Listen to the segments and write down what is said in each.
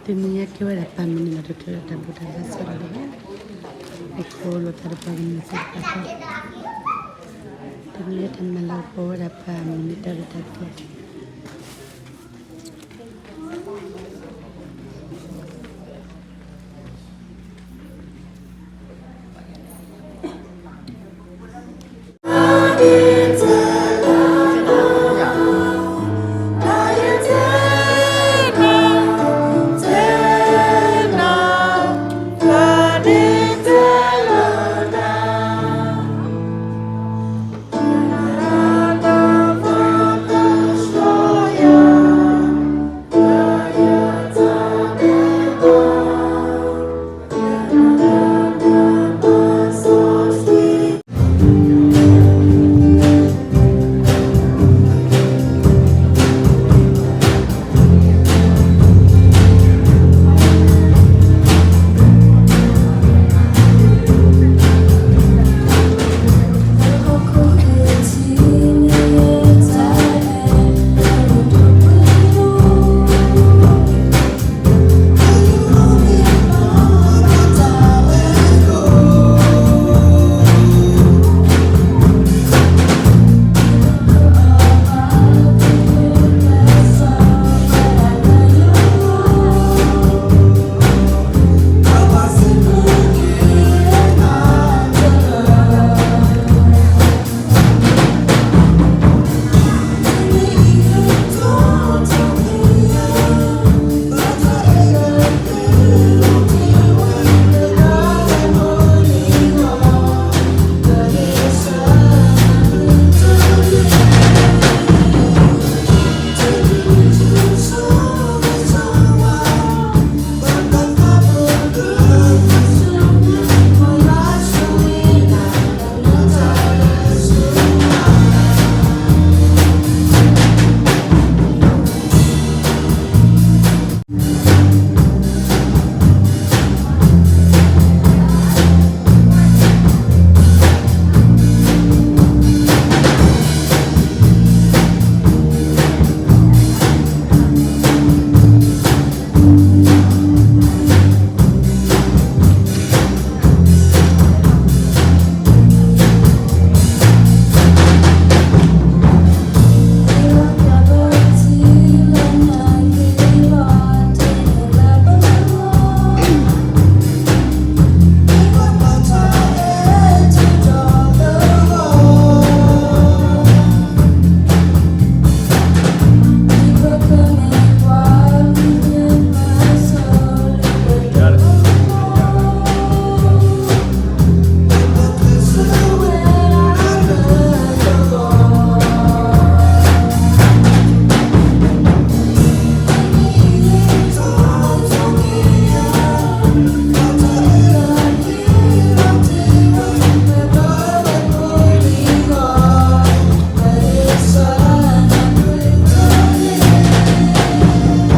တနံၤအံၤကဲဝဲဒၣ်ပၢ်မုၢ်နံၤလီၤတထူၣ်ဒီးတၢ်ဘူၣ်တၢ်ဘါစးထီၣ်လီၤ. ပခိၣ်လိာ်သးဒီးပှၤကညီသ့ၣ်တဖၣ်ဃီ, တနံၤအံၤတၢ်မၤလၤကပီၤဝဲဒၣ်ပၢ်မုၢ်နံၤတၢ်ရဲၣ်တၢ်ကျဲၤ.တၢ်နီၤဖးဒၢလီၤ. တၢ်နီၤဖးဒၢ, ပၢ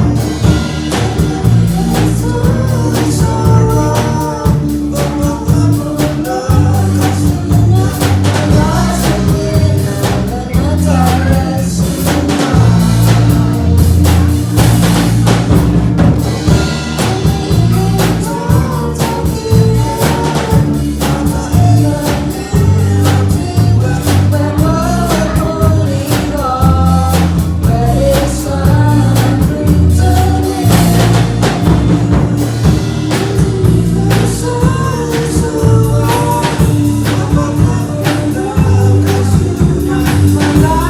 ်မ့ၢ်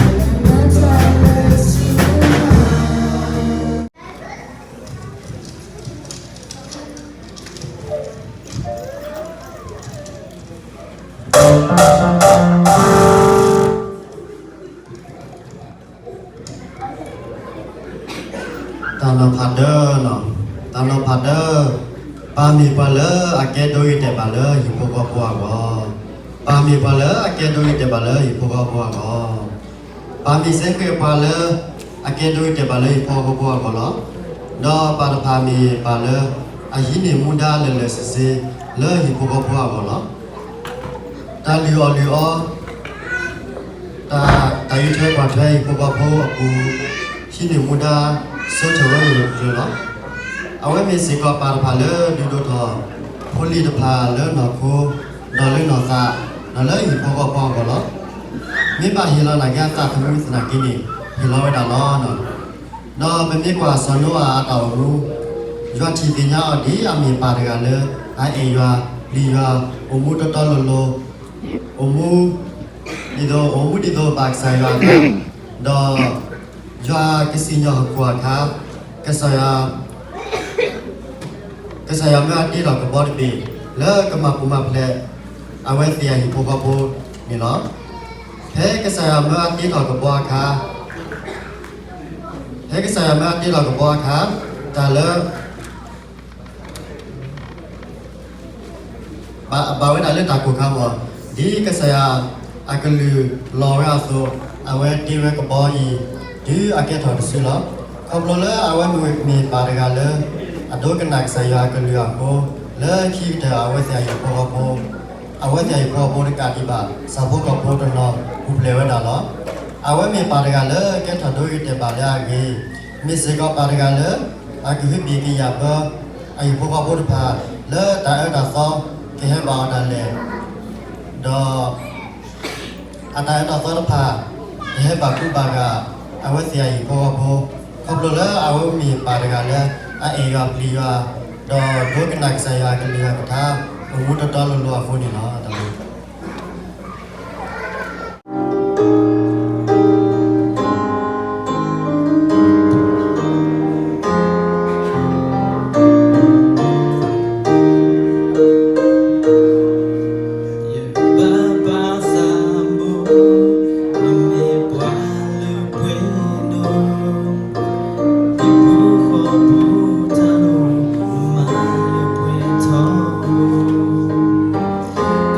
ပှၤလၢအကဲဒိဂ့ၤတဲာ်ဘၣ်လၢဟံၣ်ဖိဃီဖိအဂီၢ်, ပၢ်မ့ၢ်ပှၤလၢအကဲဒိဂ့ၤတဲာ်ဘၣ်လၢဟံၣ်ဖိဃီဖိအဂီၢ်, ပၢ်မ့ၢ်စ့ၢ်ကီးပှၤလၢ အကဲဒိတဲာ်ဘၣ်လၢဟံၣ်ဖိဃီဖိအဂီၢ်လီၤ. ဒီးပၢ်တဖၣ်မ့ၢ်ပၢ်လၢ အဟံးန့ၢ်မူဒါလၢာ်လၢာ်ဆ့ဆ့ လၢဟံၣ်ဖိဃီဖိအဂီၢ်လီၤ. တၢ်လုၢ်အီၣ်လုၢ်အီ တၢ် တၢ်အံးထွဲကွၢ်ထွဲဟံၣ်ဖိဃီဖိအပူၤ ဟံးန့ၢ်မူဒါ ဆၢထၢၣ်ဝဲဂၢၢ်ကျၢၤလီၤ. အဝဲမ့ၢ်စ့ၢ်ကီးပၢ်တဖၣ်လၢဒုးဒိၣ်ထီၣ် ဖိလံၤတဖၣ်လၢနီၢ်ခိ ဒီးလၢနီၢ်သး ဒီးလၢဟံၣ်ဖိဃီဖိအဂီၢ်လီၤ. မ့ၢ်ဘၣ်ဟ့ၣ်လီၤနာ်က့အသးသမူသနာ်က့န့ၣ် ဟ့ၣ်လီၤဝဲဒၣ်လီၤ. ဒီးပမ့ၢ်ကွၢ်စီၤနိအၤအတၢ်အိၣ်မူ, ယွၤထံၣ်သ့ၣ်ညါအီၤဒ်အမ့ၢ်ပၢ်တဂၤလၢ အအဲၣ်ယွၤ, ပျံၤယွၤ, အိၣ်မူတီတီလိၤလိၤ, အိၣ်မူ ဒ်သိး အိၣ်မူဒ်သိးဘၣ်ကစၢ်ယွၤအသး, ဒီး ယွၤကစံၣ်ညီၣ်ဟီၣ်ခိၣ်အခါ, ကစၢ်ယွၤ ကစၢ်ယွၤမၢအတ့ထီၣ်ကဘီတဘ့ၣ် လၢကမၤပူၤမၤဖျဲး အဝဲသ့ၣ်အဟံၣ်ဖိဃီဖိန့ၣ်လီၤ. ဖဲကစၢ်ယွၤမၢအတ့ထီၣ်ကဘီအခါ, ဖဲကစၢ်ယွၤမၢအတ့ထီၣ်ကဘီအခါ, တၢ်လၢ ဘၣ် ဘၣ်ဝဲဒၣ်လၢတၢ်ကိၢ်ခါမး, ဒ်ကစၢ်ယွၤအကလုၢ်လီၤဝဲအသိး, အဝဲတ့ဝဲကဘီအံၤ တုၤအကဲထီၣ်တစုလီၤ. ခီဖျိလၢအဝဲမ့ၢ်ပၢ်တဂၤလၢ အဒိကနၣ်ကစၢ်ယွၤအကလုၢ်အဃိ, လၢခံကတၢၢ်အဝဲသ့ၣ်အဟံၣ်ဖိဃီဖိ, အဝဲသ့ၣ်အဟံၣ်ဖိဃီဖိတကးဒံးဘၣ် ဆၣ်ဖိကီၢ်ဖိတနီၤ ပူၤဖျဲးဝဲဒၣ်လီၤ. အဝဲမ့ၢ်ပၢ်တဂၤလၢကဲထီၣ်ဒိဂ့ၤတဲာ်ဘၣ်လၢအဂ့ၤ, မ့ၢ်စ့ၢ်ကီးပၢ်တဂၤလၢ အကဟုဘံၣ်ကယာ်ဘၢ အဟံၣ်ဖိဃီဖိတဖၣ် လၢတၢ်အၢတၢ်သီကဟဲဘၣ်အီၤဒၣ်လဲာ်, ဒီး အတၢ်အၢတၢ်သီတဖၣ် ကဟဲဘၣ်ကူဘၣ်ဂာ် အဝဲသ့ၣ်အဟံၣ်ဖိဃီဖိ, ခီဖျိလၢအဝဲမ့ၢ်ပၢ်တဂၤလၢ အအဲၣ်ယွၤပျံၤယွၤ, ဒီးဒိကနၣ်ကစၢ်ယွၤအကလုၢ်အကထါ အိၣ်မူတီတီလိၤလိၤအဃိန့ၣ်လီၤ. တၢ်ဘျုး ယဘၣ်ပာ်သးဘိ, အမ့ၢ်ပှၤလၢပှဲၤဒီး ပှၤလၢပှဲၤ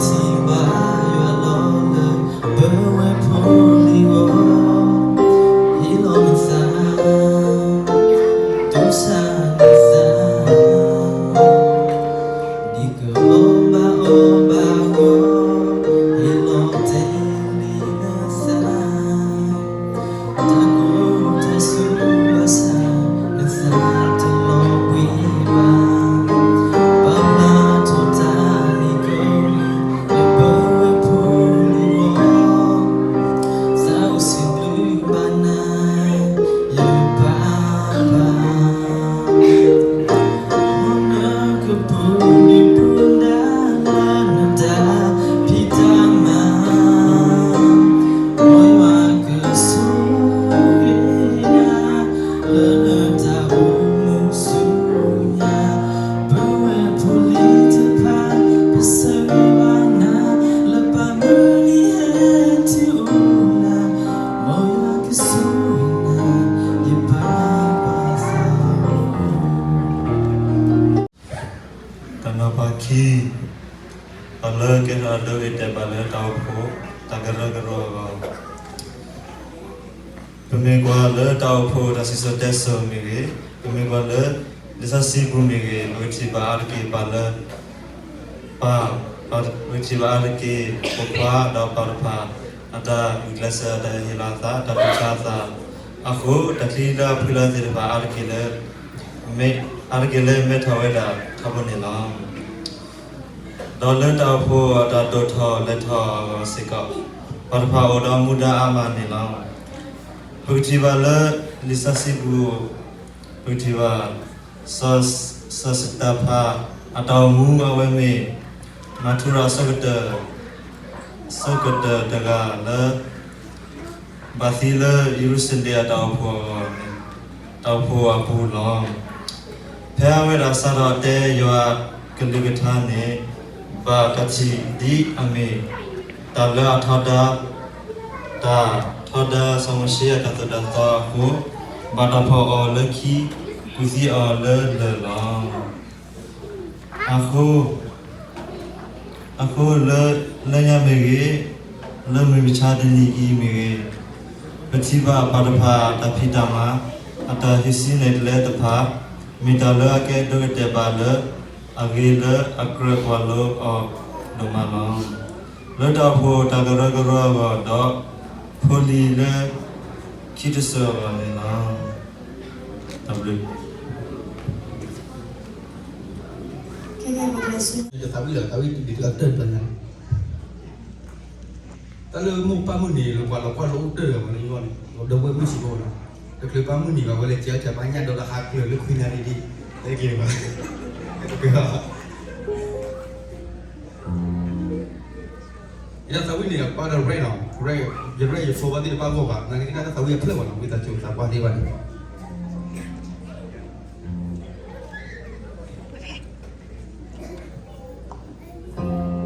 ထီဘိ, ကပၢထံဘါယွၤလီၤလၢ ပဝဲဖိလံၤဂီၢ်, ဟ့ၣ်လီၤနသး, တူၢ်ဆါနသး, ဒ်ကအီၣ်ဘၣ်အီဘၣ်ဂီၢ်, ဟ့ၣ်လီၤတဲာ်လံနသး, တၢ်ကိၢ်တၢ်စူၤဘၣ်ဆၣ် နသးတလီၤဘှံးဘၣ်, ပာ်ဖျါထီၣ်တၢ်မံၤကမံၤ လၢပဝဲဖိလံၤဂီၢ်, သးအိၣ်စံးဘျုးဘၣ်နၤ ယပၢ်ပၢ် မ်နကပူၤဒုးပူၤဒါလၢနတၢ်ဖံးတၢ်မၤ, မ်ယွၤကဆိၣ်ဂ့ၤနၤ လၢနတၢ်အိၣ်မူဆူညါ, ပဝဲဖိလံၤတဖၣ် ပဆၢဂ့ၤဘၣ်နၤ လၢပၢ်မုၢ်နံၤဟဲတုၤအိၣ်နၤ, မ်ယွၤကဆိၣ်ဂ့ၤနၤ ယပၢ်ပၢ်သး တနီၤပၤခံ, ပှၤလၢကဲထီၣ်အဒိဂ့ၤတဲာ်ဘၣ်လၢတၢ်အိၣ်ဖှိၣ် တၢ်ကရၢကရိအဂီၢ်, ပမ့ၢ်ကွၢ်လၢတၢ်အိၣ်ဖှိၣ်တၢ်စံၣ်စိၤတဲစိၤမ့ၢ်ဂ့ၤ, ပမ့ၢ်ကွၢ်လၢ လံာ်စီဆှံပူၤမ့ၢ်ဂ့ၤ, ပကထံၣ်ဘၣ်အါတက့ၢ်ပၢ်လၢ ပၢ်, ပကထံၣ်ဘၣ်အါတက့ၢ် ပိာ်ခွါဒီးပၢ်တဖၣ် အတၢ်ဂုာ်ကျဲးစၢး အတၢ်ဟ့ၣ်လီၤအသး တၢ်တူၢ်ဆါအသး အဃိ တၢ်ချံလၢအဖှံလီၤသ့ၣ်တဖၣ် အါတက့ၢ်လၢ မ့ၢ်, အါတက့ၢ်လၢမဲထီၣ်ဝဲဒၣ်ထီဘိန့ၣ်လီၤ. ဒီးလၢတၢ်အိၣ်ဖှိၣ်အတၢ်ဒိၣ်ထီၣ်လဲၤထီၣ်အဂီၢ်စ့ၢ်ကီး ပၢ်တဖၣ်အိၣ်ဒီးမူဒါအါမးန့ၣ်လီၤ. ပကထံၣ်ဘၣ်လၢ လံာ်စီဆှံပူၤ ပကထံၣ်ဘၣ် စီၤ, စီၤစတၤဖၣ် အတၢ်အိၣ်မူအဝဲမ့ၢ် မၤထူရၤအဆိကတၢၢ်, အဆိကတၢၢ်တဂၤလၢ ဘၣ်သံလၢယရူၤၡလ့ၣ်အတၢ်အိၣ်ဖှိၣ်အဂီၢ်န့ၣ်, တၢ်အိၣ်ဖှိၣ်အပူၤလီၤ. ဖဲအဝဲဒၣ်စးထီၣ်တဲယွၤကလုၢ်ကထါန့ၣ်, ဘၣ်တၢ်ထံၣ်ဒ်အမ့ၢ် တၢ်လၢအထီဒါ, တၢ်ထီဒါစီၤမိၤၡ့အတၢ်သိၣ်တၢ်သီအဃိ, ဘၣ်တၢ်ဖီၣ်အီၤလၢခံ, ကူၣ်သံအီၤလၢလၢၢ်လီၤ. အဃိ, အဃိလၢ, လၢညါမ့ၢ်ဂ့ၤ, လၢမုၢ်မဆါတနံၤအံၤမ့ၢ်ဂ့ၤ, ပထံၣ်ဘၣ်ပှၤတဖၣ်အတၢ်ဖံးတၢ်မၤ, အတၢ်ဟံးစုနဲၣ်ကျဲတဖၣ်, မ့ၢ်တၢ်လၢအကဲဒိးကတဲာ်ဘၣ်လၢ အဂ့ၤလၢအကြၢးကွၢ်လိအီၤဒိၣ်မးလီၤ. လၢတၢ်အိၣ်ဖှိၣ်တၢ်ကရၢကရိအဂီၢ်ဒီး ဖိလံၤလၢခံတစိၤအဂီၢ်န့ၣ်လီၤ. တၢ်ဘျုး တၢ်ဝံၣ်ဒီးတၢ်ဝံၣ်တဘျီတၢ်တဘျီညါ တၢ်လၢမိၢ်ပၢ်မုၢ်နံၤလၢပှၤလီၤကွၢ်လိအအိၣ်တၢၢ်ဒီးပှၤလၢယဂီၢ်န့ၣ် ဒီးဝဲမုၢ်ဆံးဖိနီၤ, တချုးပၢ်မုၢ်နံၤဘၣ် ဝဲလဲၤစဲးအီၣ်စဲးပှၤညၣ်ဒီးတဟးကျၢၤလၢခွံနၣ်ရံၣ်ဒံး, တက့ၤဘၣ်, ယတၢ်သးဝံၣ်န့ၣ် အကဘၣ်ဒီး rap နီၤ, rap, ယ rap ယ flow ဘၣ်သ့ၣ်တဖၣ်အဂီၢ်ဘၣ်, နာ်က့တၢ်သးဝံၣ်အဖျၢၣ်ဘၣ်နီၤ, ဝံသးစူၤသးပှၢ်သ့ၣ်တဖၣ်န့ၣ် Thank you.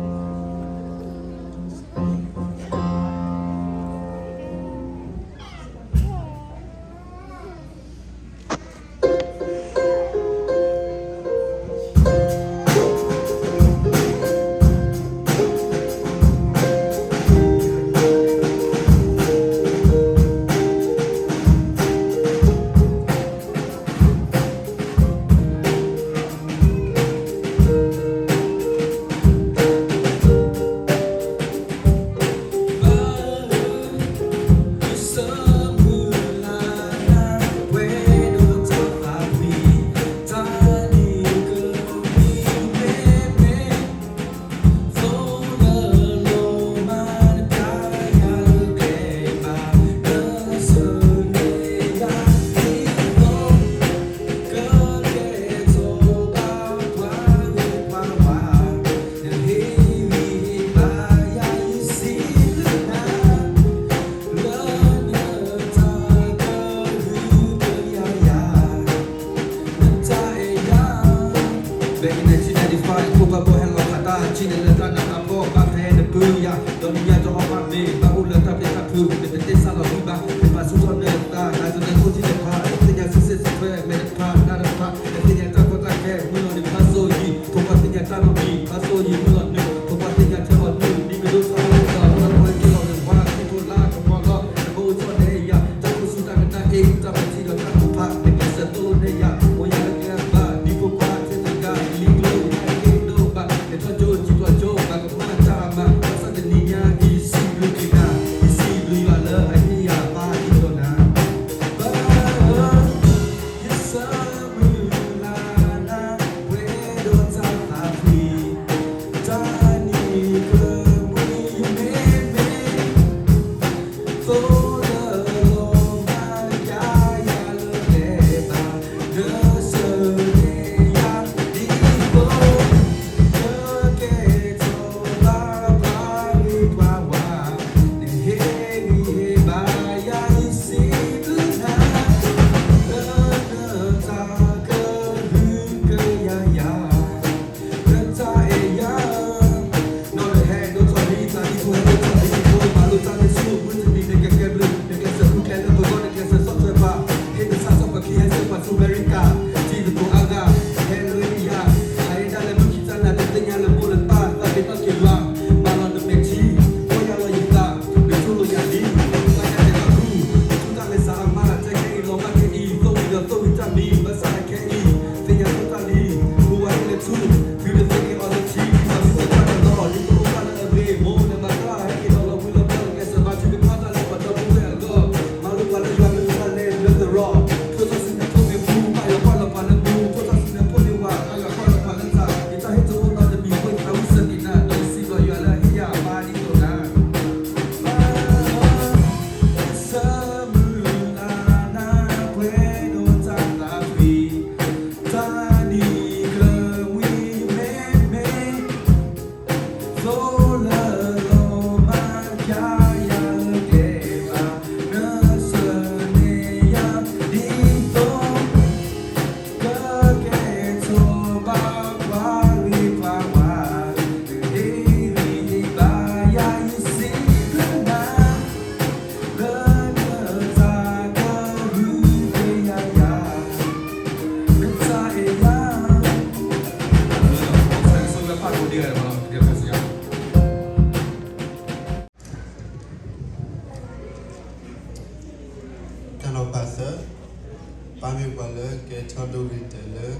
ပၢ်မ့ၢ်ပှၤလၢကဲထီၣ်ဒိဂ့ၤတဲာ်လၢ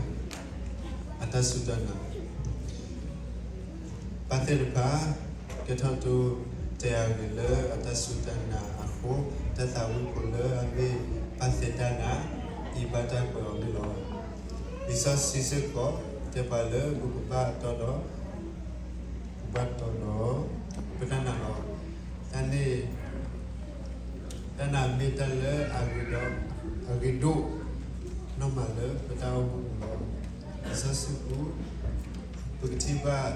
အတၢ်စူၢ်တၢ်နာ်, ပၢ်သ့ၣ်တဖၣ် ကဲထီၣ်ဒိတဲာ်အဂ့ၤလၢအတၢ်စူၢ်တၢ်နာ်အဃိ, တၢ်သးဝံၣ်ဖိလၢအမ့ၢ်ပၢ်သ့တၢ်နာ် အံၤဘၣ်တၢ်ကွဲးအီၤန့ၣ်လီၤ. လံာ်စီဆှံစ့ၢ်ကီး တဲပှၤလၢပကဘၣ်တီဒီး ပဘၣ်တီဒီး ပတၢ်နာ်လီၤ. တၢ်န့ၣ် တၢ်နာ်မ့ၢ်တၢ်လၢအဂ့ၤဒီး အဂ့ၤဒိၣ်နီၢ်မးလၢပတၢ်အိၣ်မူပူၤလီၤ. လံာ်စီဆှံပူၤ ပကထံၣ်ဘၣ်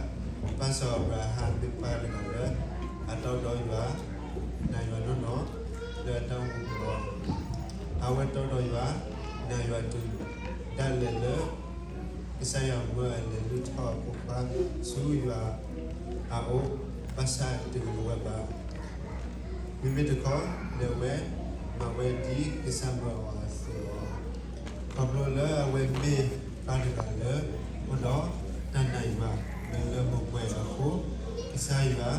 ပၢ်စီၤအၤဘြၤဟၣ်မ့ၢ်ပၢ်တဂၤလၢ အတီဒီးယွၤ နာ်ယွၤနီၢ်နီၢ် လၢအတၢ်အိၣ်မူပူၤလီၤ. အဝဲတီဒီးယွၤ နာ်ယွၤတုၤဒၣ်လဲာ်လၢ ကစၢ်ယွၤမၢအလဲၤလုၢ်ထီၣ်အဖိခွါဆူယွၤအအိၣ် ဘၣ်ဆၣ်တဂ့ၤဝဲဘၣ်. မ့မ့ၢ်တခီ လဲၤဝဲ မၤဝဲဒ်ကစၢ်မၢအီၤအသိးလီၤ. ခီဖျိလၢအဝဲမ့ၢ်ပၢ်တဂၤလၢ အိၣ်ဒီးတၢ်နာ်ယွၤ လၢလၢပှဲၤပှဲၤအဃိ, ကစၢ်ယွၤ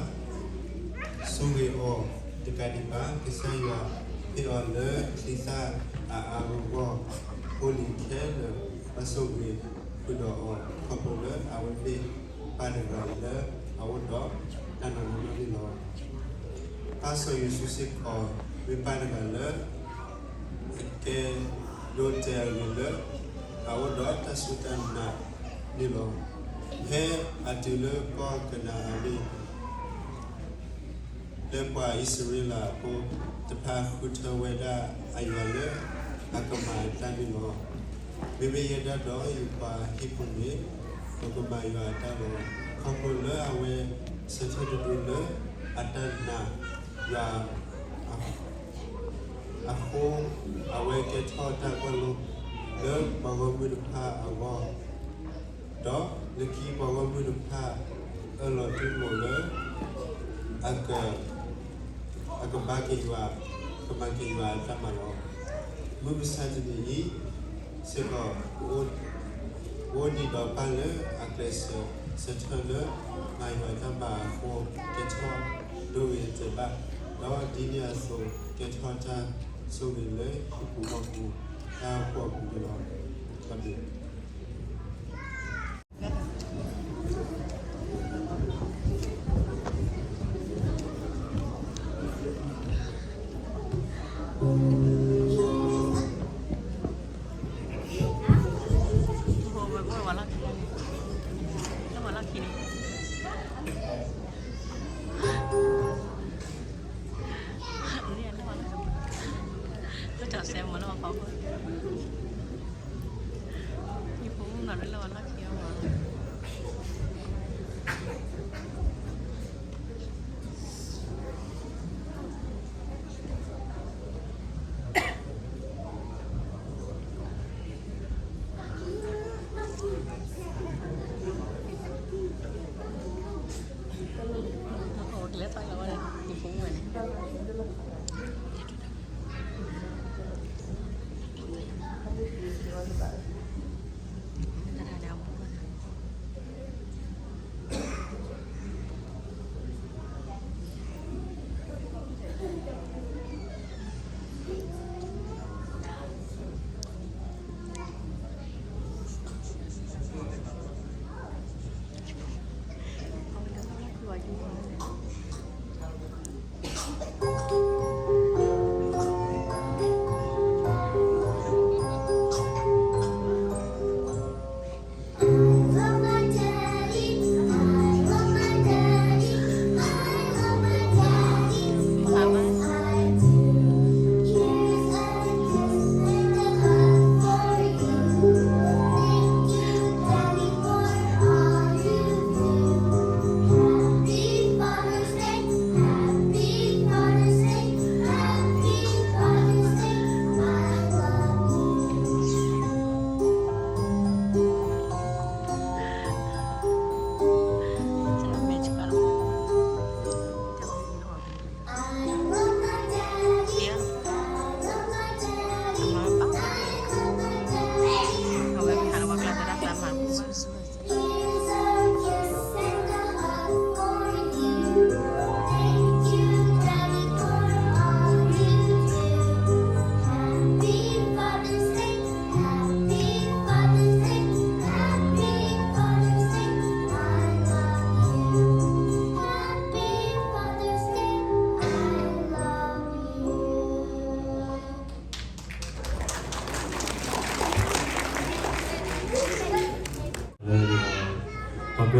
ဆိၣ်ဂ့ၤအီၤတကးဒံးဘၣ်, ကစၢ်ယွၤဟ့ၣ်အီၤလၢချံသၣ်အအါဂီၢ်ဂီၢ်, ဖိလံၤခဲလၢာ် ဘၣ်ဆိၣ်ဂ့ၤဃုာ်ဒီးအီၤ ခီဖျိလၢအဝဲမ့ၢ်ပၢ်တဂၤလၢအအိၣ်ဒီးတၢ်နာ်နီၢ်နီၢ်န့ၣ်လီၤ. ပၢ်စီၤယိၤၡူစ့ၢ်ကီး မ့ၢ်ပၢ်တဂၤလၢ အကဲဒိတဲာ်အဂ့ၤလၢ အအိၣ်ဒီးတၢ်စူၢ်တၢ်နာ်န့ၣ်လီၤ. ဖဲအတုၤလၢကီၢ်ကနၤအၤန့ၣ် လၢပှၤအံၣ်စရ့လးဖိတဖၣ်ဃုထၢဝဲဒၣ်အယွၤလၢအကမၤအတၢ်န့ၣ်လီၤ. မ့မ့ၢ်ယဲဒၣ်ဒီးယပှၤဟံၣ်ဖိန့ၣ် ပကမၤယွၤအတၢ်လီၤ. ခီဖျိလၢအဝဲဆၢထၢၣ်တဒုလၢအတၢ်နာ်ယွၤ အဃိ, အဝဲကဲထီၣ်တၢ်ကွၢ်လိလၢပှၤဂီၢ်မုၢ်တဖၣ်အဂီၢ်, ဒီးလၢခံပှၤဂီၢ်မုၢ်တဖၣ်အၢၣ်လီၤတူၢ်လိာ်လၢ အက အကဘါက့ၤယွၤ, ကမၤက့ၤယွၤအတၢ်မၤလီၤ. မုၢ်မဆါတနံၤအံၤစ့ၢ်ကီး ပအိၣ်ဒံးဒီးပၢ်လၢအကျဲးစၢးဆၢထၢၣ်လၢမၤယွၤတၢ်မၤအဃိ ကဲထီၣ်ဒိဂ့ၤတဲာ်ဘၣ်, ဒီးဒ်န့ၣ်အသိး ကဲထီၣ်တၢ်ဆိၣ်ဂ့ၤလၢဟံၣ်ပူၤဃီပူၤ တၢ်အိၣ်ဖှိၣ်အပူၤန့ၣ်လီၤ. တၢ်ဘျုး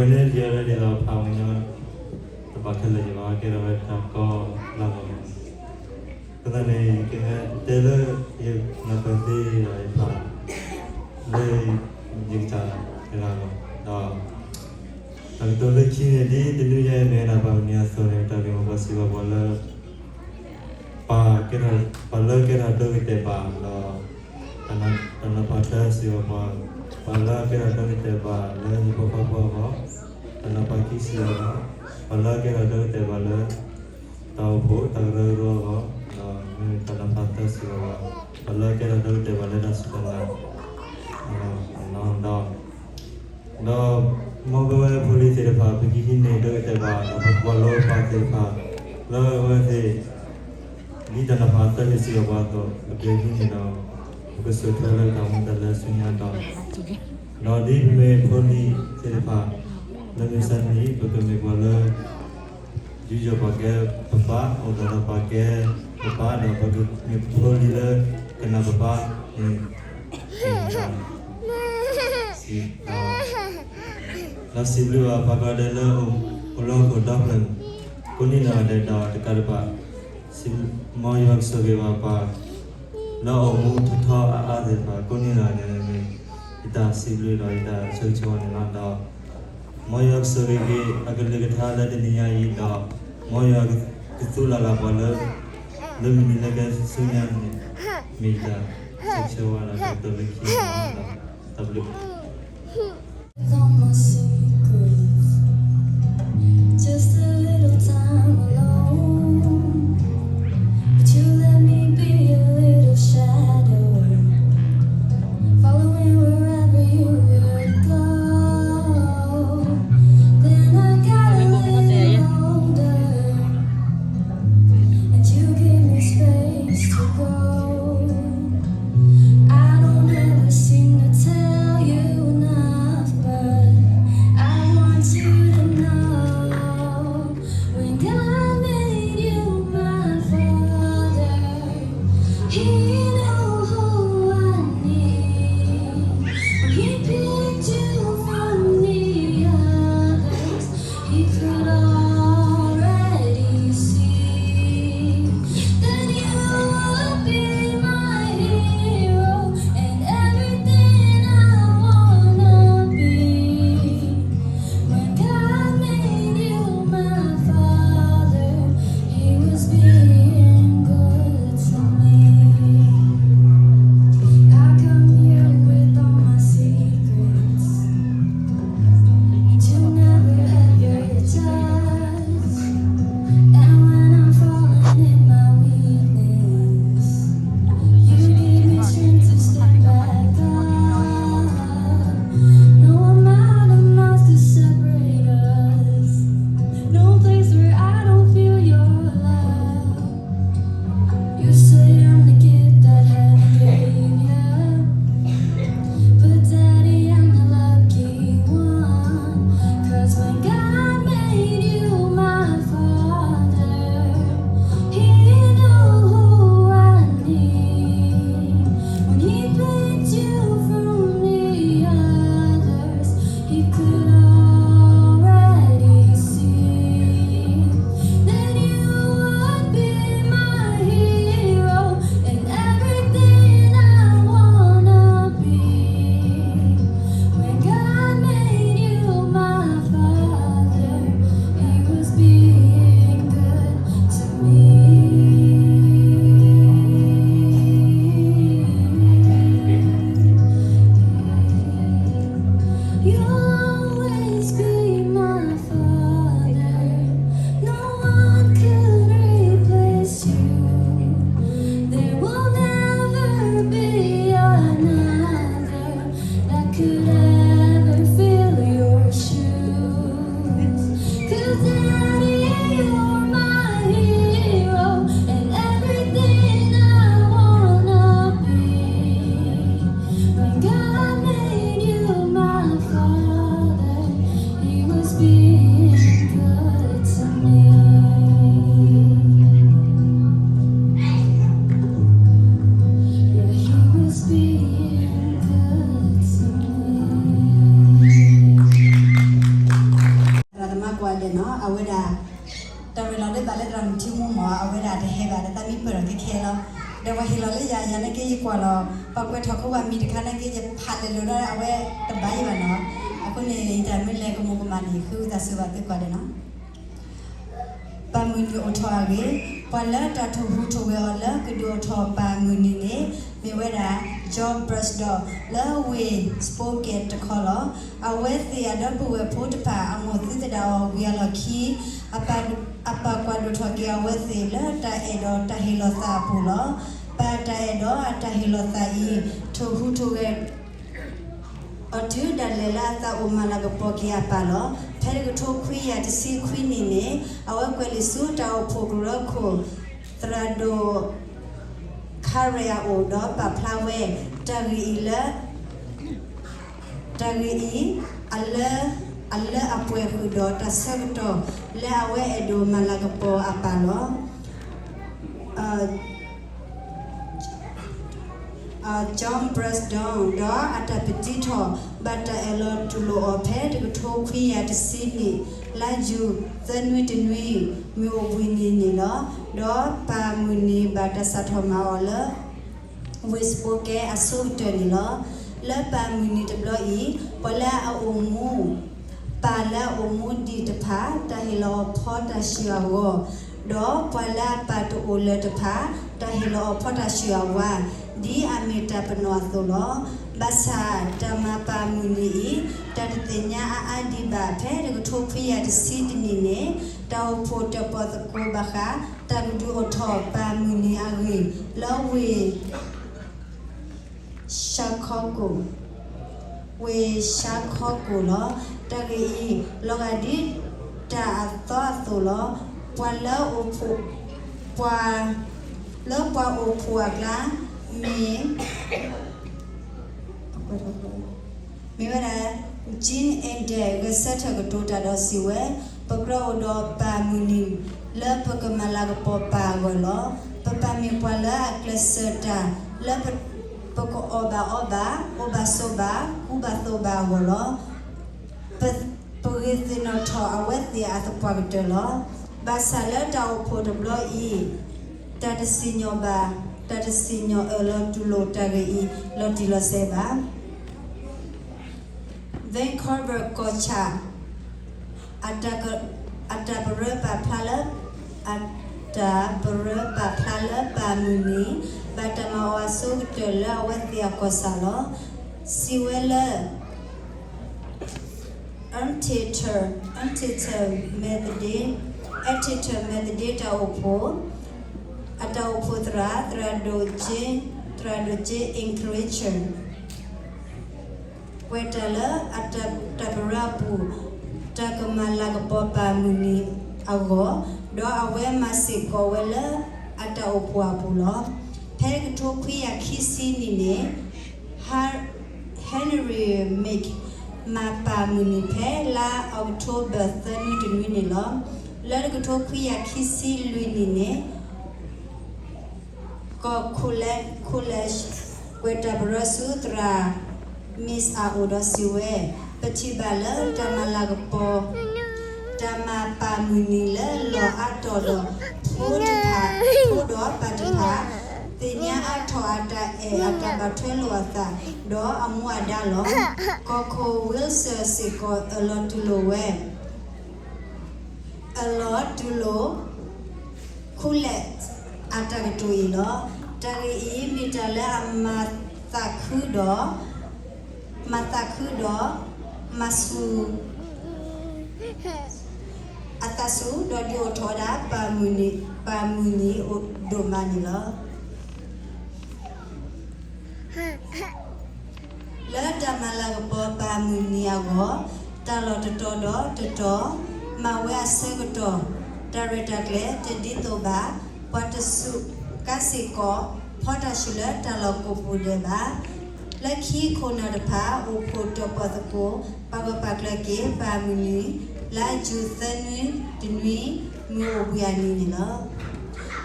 ဝဲန့ၣ်ယဲလၢဒ်သိးဖးမညီ တဘၣ်ခဲလၢာ်ယဘၣ်ကဲထီၣ်ဝဲတၢ်ကီလၢ်လီၤ. အဃိသတးန့ၣ် ယကဟဲတဲလၢ ယနၢ်ပၢၢ်သ့ဒီးယဖး လၢယကစၢ်တဂၤလီၤ. ဒီး တၢ်ကတိၤလၢခံန့ၣ် ဒ်တနွံညါအံၤမ့ၢ်ဝဲဒၣ်ပှၤမုၢ်နံၤအသိးန့ၣ် တၢ်ဂ့ၢ်မိၢ်ပှၢ်စံးဘၣ်ပှၤလၢ ပှၤကဲထီၣ် ပှၤလၢကဲထီၣ်ဒိဂ့ၤတဲာ်ဘၣ်ဒီး တၢ်နီၤဖးတၢ်စံးဘၣ်ပှၤ, ပှၤလၢကဲထီၣ်ဒိဂ့ၤတဲာ်ဘၣ်လၢဟံၣ်ဖိဃီဖိအဂီၢ်, တၢ်နီၤဖးခံစံးဘၣ်ပှၤ, ပှၤလၢကဲထီၣ်ဒိဂ့ၤတဲာ်ဘၣ်လၢ တၢ်အိၣ်ဖှိၣ်တၢ်ကရၢကရိအဂီၢ်, ဒီးမ့ၢ်တၢ်နီၤဖးသၢစံးဘၣ်ပှၤ, ပှၤလၢကဲထီၣ်ဒိဂ့ၤတဲာ်ဘၣ်လၢတၢ်စူၢ်တၢ်နာ်အဂီၢ်, ဒီး ဒီးမ်ပဝဲဖိလံၤသ့ၣ်တဖၣ် ပကဟံးန့ၢ်ဒိဂ့ၤတဲာ်ဘၣ် ဒီးပကကွၢ်လိပှၤသ့ၣ်တဖၣ် လၢအဝဲသ့ၣ် ဒ်တၢ်နီၤဖးသၢစံးဘၣ်ပှၤအသိး ပကဟံးန့ၢ်ဒီး ပကစိာ်ထွဲလၢတၢ်မူတၢ်လဲၤဆူညါဒီး, ဒီးဒ်ပမ့ၢ်ဖိလံၤသ့ၣ်တဖၣ် လၢမုၢ်ဆါနံၤ ပကမ့ၢ်ပှၤလၢ ယူးယီၣ်ပှၤကဲပပၢ်, အိၣ်ဒီးပှၤကဲပပၢ်, ဒီးပကမ့ၢ်ဖိလံၤလၢကနၣ်ပပၢ်န့ၣ် ဒီးစံးဘျုးဘၣ်ပှၤကိးဂၤဒဲးလၢအိၣ်လၢဟီၣ်ခိၣ်ဒီဖျၢၣ် ကိးနံၤဒဲးဒီး တကးဒံးဘၣ် မ်ယွၤကဆိၣ်ဂ့ၤဘၣ်ပှၤ လၢအအိၣ်မူထီထီအါအါသ့ၣ်တဖၣ် ကိးနံၤဒဲးန့ၣ် ယတၢ်စံးဘျုးဒီးယတၢ်ဆၢဂ့ၤဆၢဝါန့ၣ်လီၤ. ဒီးမ်ယွၤကဆိၣ်ဂ့ၤက့ၤအကလုၢ်ကထါလၢတနံၤညါအံၤဒီး မ်ယွၤကသူလၢ်လၢ်ပှၤလၢ လၢမုၢ်နံၤလၢကဲဆူညါန့ၣ် မ့ၢ်ယတၢ်ဆၢဂ့ၤဆၢဝါဒီးတၢ်ကတိၤလၢခံန့ၣ်လီၤ. တၢ်ဘျုး All my secrets, just a little time alone. But you let me be a little shadow, following wherever you would go. Then I got a little older, and you gave me space to grow. I don't ever seem to tell you နထံမိၢ်မး အဝဲဒၣ်တဟဲဘၣ်ဒီး သးမံပၢၢ်ထီၣ်ခဲခဲလီၤ. ဒီးပှၤဟ့ၣ်လီၤလၢယၤ ယၤနာ်က့ယကွၢ်လီၤ ပှၤကွဲးထီၣ်ခိပှၤမံၤတခါနာ်က့ ယဖးလဲၤလိာ်ဒီးအဝဲတဘၣ်ယံၤဘၣ်နီၤ. အဃိန့ၣ် ယတၢ်မ့ၢ်လဲၤကမူးကမၣ်န့ၣ် ဃ့ဝံသးစူၤဘၣ်သုကိးဂၤဒဲးနီၤ. ပၢ်မုၢ်နံၤအိၣ်ထီၣ်အဂ့ၢ်, ပှၤလၢတၢ်ထိၣ်ဟူးထိၣ်ဂဲၤအီၤလၢကဒုးအိၣ်ထီၣ်ပၢ်မုၢ်နံၤန့ၣ် မ့ၢ်ဝဲဒၣ် John Breasdorff လၢဝ့ၢ် Spokane တခီလီၤ. အဝဲသ့ၣ်အဒီပုၢ်ဝဲၢ်ဖိတဖၣ် အမိၢ်သုသဒၣ်အီၤဝံၤအလီၢ်ခံ အပၢ်ကွၢ်ဒိၣ်ထီၣ်က့ၤအဝဲသ့ၣ်လၢတၢ်အဲၣ်ဒီးတၢ်ဟ့ၣ်လီၤသးအပူၤလီၤ. ပၢ်တၢ်အဲၣ်ဒီးအတၢ်ဟ့ၣ်လီၤသးအံၤ ထိၣ်ဟူးထိၣ်ဂဲၤ အီၤတုၤဒၣ်လဲာ်လၢအသးအိၣ်မၤလၤကပီၤက့ၤအပၢ်လီၤ. ဖဲတကထိခွံကယၤတဆံခွံနံၣ်န့ၣ် အဝဲကွဲးလံာ်ဆူတၢ်အိၣ်ဖှိၣ်ကရၢခိၣ် သရၣ်ဒိၣ် Carey အအိၣ်ဒီးပာ်ဖျါဝဲ တၢ်ဂ့ၢ်အံၤလၢ တၢ်ဂ့ၢ်အံၤ အလၢ အလၢအပှဲၤဃုာ်ဒီးတၢ်ဆၢကတီၢ် လၢအဝဲအဲၣ်ဒိးမၤလၤကပီၤအပၢ်လီၤ. John Breasdorff ဒီးအတၢ်ပတံထီၣ် ဘၣ်တၢ်အဲၣ်လီၤတူၢ်လိာ်အီၤဖဲတကထိခွံကယၤတဆံနံၣ် လါယူၤ သၢနွံတနွံ မုၢ်အိၣ်ဘှံးနံၤန့ၣ်လီၤ. ဒီးပၢ်မုၢ်နံၤဘၣ်တၢ်စးထီၣ်မၤအီၤလၢ ဝ့ၢ် Spokane အဆိကတၢၢ်န့ၣ်လီၤ. လၢပၢ်မုၢ်နံၤတဘျီအံၤ ပှၤလၢအအိၣ်မူ ပၢ်လၢအအိၣ်မူဒံးတဖၣ် တၢ်ဟ့ၣ်လီၤအီၤဖီတၢ်ဆှုၣ်အဂီၢ်, ဒီးပှၤလၢအပၢ်တအိၣ်လၢၤတဖၣ် တၢ်ဟ့ၣ်လီၤအီၤဖီတၢ်ဆှုၣ်အဝါ, ဒ်အမ့ၢ်တၢ်ပနီၣ်အသိးလီၤ. ဘၣ်ဆၣ်တၢ်မၤပၢ်မုၢ်နံၤအံၤ တၢ်တသ့ၣ်ညါအါအါဒံးဘၣ် ဖဲတကထိခွံကယၤတဆံတနံၣ်န့ၣ် တၢ်အိၣ်ဖှိၣ်တၢၣ်ပီၣ်သကိးဘၣ်ဃး တၢ်ကဒုးအိၣ်ထီၣ်ပၢ်မုၢ်နံၤအဂ့ၢ် လၢဝ့ၢ် Chicago, ဝ့ၢ် Chicago လီၤ. တၢ်ဂ့ၢ်အံၤ လီၤဂာ်ဒ်တၢ်အသီအသိးလီၤ. ပှၤလၢအိၣ်ဖှိၣ် ပှၤ လၢပှၤအိၣ်ဖှိၣ်အကျါ မ့ၢ် မ့ၢ်ဝဲဒၣ် Jean Indig ဂဲၤဆၢထၢၣ်ကတိၤတၢ်ဒီးစံးဝဲ, ပကြၢးအိၣ်ဒီးပၢ်မုၢ်နံၤ လၢပကမၤလၤကပီၤပၢ်အဂီၢ်လီၤ. ပပၢ်မ့ၢ်ပှၤလၢအကျဲးစၢးတၢ် လၢပကအီၣ်ဘၣ်အီဘၣ်, အိၣ်ဘၣ်ဆိးဘၣ်, ကူဘၣ်သိးဘၣ်အဂီၢ်လီၤ. ပဂ့ၤသ့ၣ်နီၣ်ထီၣ်အဝဲသ့ၣ်အသပှၢ်ကတၢၢ်လီၤ. ဘၣ်ဆၣ်လၢတၢ်အိၣ်ဖှိၣ်တဘျီအံၤ တၢ်တစံၣ်ညီၣ်ဘၣ်, တၢ်တစံၣ်ညီၣ်အၢၣ်လီၤတူၢ်လိာ်တၢ်ဂ့ၢ်အံၤ လီၤတံၢ်လီၤဆဲးဘၣ်. Vancouver ကီၢ်ဆၣ် အတၢ်ပရၢပာ်ဖျါလၢ အတၢ်ပရၢပာ်ဖျါလၢပၢ်မုၢ်နံၤ ဘၣ်တၢ်မၤအီၤအဆိကတၢၢ်လၢအဝဲသ့ၣ်အကီၢ်ဆၣ်လီၤ. စံးဝဲလၢ Exeter, Exeter Methodist, Exeter Methodist တၢ်အိၣ်ဖှိၣ်, အတၢ်အိၣ်ဖှိၣ်သရၣ်, သရၣ်ဒိၣ်ကၠ့, သရၣ်ဒိၣ်ကၠ့ Enright ကွဲးတၢ်လၢအတၢ်ပရၢအပူၤ တၢ်ကမၤလၤကပီၤပၢ်မုၢ်နံၤအဂီၢ်, ဒီးအဝဲမၤစ့ၢ်ကီးဝဲလၢအတၢ်အိၣ်ဖှိၣ်အပူၤလီၤ. ဖဲတကထိခွံကယၤခံဆံနံၣ်န့ၣ် Henry Meek မၤပၢ်မုၢ်နံၤဖဲလါအီးကထိဘၢၣ်သၢနွံတနွံန့ၣ်လီၤ. လၢတကထိခွံကယၤခံဆံလွံၢ်နံၣ်န့ၣ် ကီၢ် College, College ကွဲးတၢ်ပရၢဆူသရၣ် Meek အအိၣ်ဒီးစံးဝဲ, ပထံၣ်ဘၣ်လၢတၢ်မၤလၤကပီၤ တၢ်မၤပၢ်မုၢ်နံၤလၢလီၢ်အါတီၢ်ဒီး ဖိတဖၣ်, ဖိဒီးပၢ်တဖၣ် သ့ၣ်ညါအါထီၣ်အတၢ်အဲၣ်အတၢ်ဘၣ်ထွဲလိာ်အသး ဒီးအမူအဒါလီၤ. ကီၢ်ခိၣ် Wilson စ့ၢ်ကီးအၢၣ်လီၤတူၢ်လိာ်ဝဲ အၢၣ်လီၤတူၢ်လိာ် ခူလဲး အတၢ်ကတိၤအံၤလီၤ. တၢ်ဂ့ၢ်အံၤ မ့ၢ်တၢ်လၢအမၤသးခုဒီး, မၤသးခုဒီး မၤဆူၣ် အသးဆူၣ် ဒီးဒုးအိၣ်ထီၣ်ဝဲဒၣ် ပၢ်မုၢ်နံၤဒိၣ်မးန့ၣ်လီၤ. လၢတၢ်မၤလၤကပီၤပၢ်မုၢ်နံၤအဂီၢ်, တၢ်လီၢ်တတီၤဒီးတတီၤ မၤဝဲအဆၢကတီၢ် တၢ်ရဲၣ်တၢ်ကျဲၤတဒ်သိးဘၣ်, ပှၤတစူးကါစ့ၢ်ကီး ဖီတၢ်ဆှုၣ်လၢတၢ်လီၢ်ကိးပူၤဒဲးဘၣ်. လၢခံခိၣ်နၢ်တဖၣ် အိၣ်ဖှိၣ်တၢၣ်ပီၣ်သကိး ပာ်ဂၢၢ်ပာ်ကျၢၤက့ၤ ပၢ်မုၢ်နံၤ လါယူၤသၢနွံတနွံ မုၢ်အိၣ်ဘှံးအနံၤန့ၣ်လီၤ.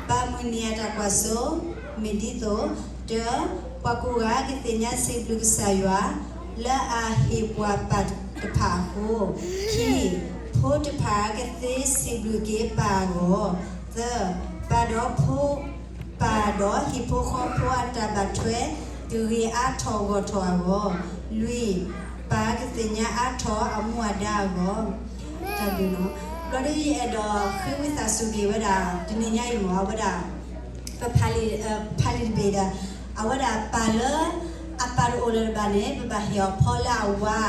ပၢ်မုၢ်နံၤအတၢ်ကွၢ်စိ မ့ၢ်ဒ်သိး, တၢ, ပှၤကိးဂၤကသ့ၣ်ညါစံးဘျုးကစၢ်ယွၤ လၢအဟ့ၣ်ပှၤပၢ်တဖၣ်အဃိ, ခံ, ဖိတဖၣ်ကသ့စံးဘျုးက့ၤပၢ်အဂီၢ်, သၢ, သၢ, ပာ်ဒီးဖိ, ပာ်ဒီးဟံၣ်ဖိဃီဖိအတၢ်ဘၣ်ထွဲ တဂ့ၤအါထီၣ်ဂီၢ်ထီၣ်အဂီၢ်, လွံၢ်, ပာ်ကသ့ၣ်ညါအါထီၣ်အမူအဒါအဂီၢ်, တၢ်ဘျုးနီၤ. ဘျီဒ်ယအဲၣ်ဒိးဃ့ဝံသးစူၤက့ၤဝဲဒၣ် တနံၤညါအံၤမ့ၢ် အဝဲဒၣ် ပဖးလံာ်, ဖးလံာ်တဘ့ၣ်ဒီး အဝဲဒၣ်ပာ်လၢ အပာ်တအိၣ်လၢၤတဘၣ်န့ၣ် ပဘၣ်ဟ့ၣ်အီၤဖီလၢအဝါ,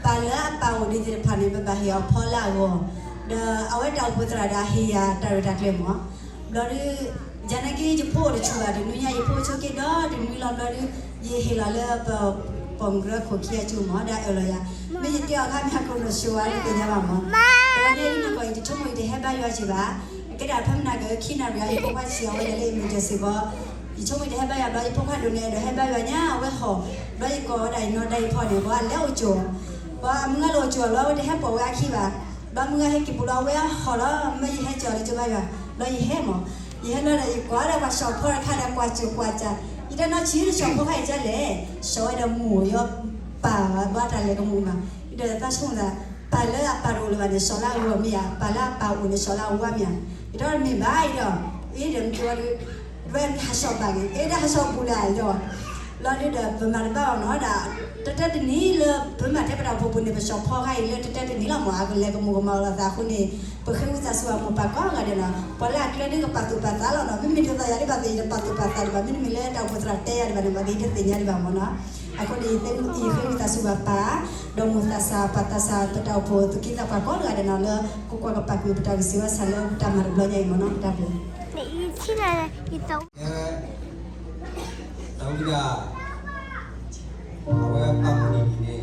ပာ်လၢအပာ်အိၣ်ဒံးသ့ၣ်တဖၣ်န့ၣ် ပဘၣ်ဟ့ၣ်အီၤဖီလၢအဂီၢ်, ဒီးအဝဲတၢ်အိၣ်ဖှိၣ်သရၣ်ဒီးဟ့ၣ်ယၤတၢ်ရဲၣ်တၢ်ကျဲၤမ့ၢ် ဘျီဒ် ယၤနာ်က့ ယဖိအိၣ်တဆူၣ်ဘၣ် တနွံညါ ယဖိအိၣ်ဆိးက့ဒီတနွံလီၤ ဘျီဒ် ယဟ့ၣ်လီၤလၢပ ပိာ်မုၣ်ကရၢခိၣ်ခံအစုမ့ၢ် ဒီးအၢၣ်လီၤယၤ, မ့ၢ်ယတဲအီၤခါမ့ၢ်ဟးကိးနီၢ်ဆိးဝါလၢသ့ၣ်ညါဘၣ်မ့ၢ်, တနံၤညါအံၤနီၢ်ကီၢ်အံၤ ယဆိကမိၣ်ယတဟဲဘါယွၤစ့ၢ်ဘၣ်, ကဲဒၣ်ဖဲမနၤက့ ခံနၣ်ရံၣ်အံၤ ယဖိခွါဆံးအီၤဝဲဒၣ်လၢ emergency ဘီ ယဆိကမိၣ်ယတဟဲဘါယွၤဘျီ ယဖိခွါဒိၣ်န့ၣ်အဲၣ်ဒိးဟဲဘါယွၤညါ အဝဲဟီၣ်, ဘျီယကိးဝဲဒၣ်ယနီၢ်ဒါယဖီန့ၣ် ပှၤလဲၤအိၣ်ကၠိ, ပှၤအမုၢ်ဂၤလၢအိၣ်ကၠိလီၤ အဝဲတဟဲပိာ်ဝဲအခံဘၣ်, ဘျီမုၢ်ဂၤဟဲက့ၤပူၤလီၤ အဝဲဟီၣ်လီၤ မ့ၢ်ယဟဲကၠီၤလၢကၠိဘါယွၤ, ဘျီယဟဲမ့ၢ်, ယဟဲလီၤဒီး ယကွၢ်ဒီးပှၤဆီၣ်ဖီတခါဒီး ကွၢ်ကၠိကွၢ်ကၠး, ယတဲနီၢ်ဆံးလၢဆီၣ်ဖီခါအံၤကၠၢ်လဲၣ်, ဆီၣ်ဝဲဒီးမိၢ်ယီၤပာ်ဘၣ်ဘၣ်တၢ်လဲၤကမူၣ်ဘၣ်, ယဒီးသးဆိကမိၣ်သး ပာ်လၢအပာ်တအိၣ်လၢၤဘၣ်န့ၣ် ဆီၣ်လၢအဂီၢ်မ့ၢ်ဧါ, ပာ်လၢအပာ်အိၣ်န့ၣ် ဆီၣ်လၢအဝါမ့ၢ်ဧါ, ယတဲမ့ၢ်ဘၣ်အံၤဒီး, အ့ဒီးမ့ၢ်က့ၤဝဲဒၣ်, ဝဲမ့ၢ်ဟးဆီၣ်ဘၣ်က့ၤ အ့ဒီးဟးဆီၣ်ပူၤလၢအံၤဒီး, လီၤဒုဒီး ပမၤတဘၣ်အီၤနီၤဒၣ်, တတၢတနံၤလၢ ပမၤထဲပတၢ်အိၣ်ဖှိၣ်ပူၤန့ၣ် ပဆီၣ်ဖီခါအံၤလၢတတၢတနံၤလီၤမ့ၢ် အကလဲၤကမူၣ်ကမၣ်အီၤလိာ်သးအဃိန့ၣ်, ပဃ့ဝံသးစူၤအမိၢ်ပၢ်ကိးဂၤဒဲးနီၤ, ပှၤလၢအကျဲဒ်ကပာ်သူၣ်ပာ်သးလီၤနီၤ, မ့မ့ၢ်ဒ်သိးယၤဒ်ဘၣ်သ့ၣ် ယတပာ်သူၣ်ပာ်သးဒံးဘၣ်, မ့တမ့ၢ်လၢတၢ်အိၣ်ဖှိၣ်သရၣ်တဲယၤဒံးဘၣ်န့ၣ် ဘၣ်သ့ၣ်ယတသ့ၣ်ညါဒံးဘၣ်မ့ၢ်နီၤ, အဃိန့ၣ် ယဃ့ဝံသးစူၤဘၣ်ပၢ်, ဒီးမိၢ်သးစၢ် ပၢ်သးစၢ် ပတၢ်အိၣ်ဖှိၣ်သူၣ်က့သးပှၢ်ကိးဂၤဒဲးနီၤ လၢကကွၢ်ကပာ်ကွံာ်ပတၢ်ဂ့ၢ်စံးဝဲဆၢလၢပတၢ်မၤတဘျီညါအံၤမ့ၢ်နီၤ, တၢ်ဘျုး အဝဲပၢ်မုၢ်နံၤန့ၣ်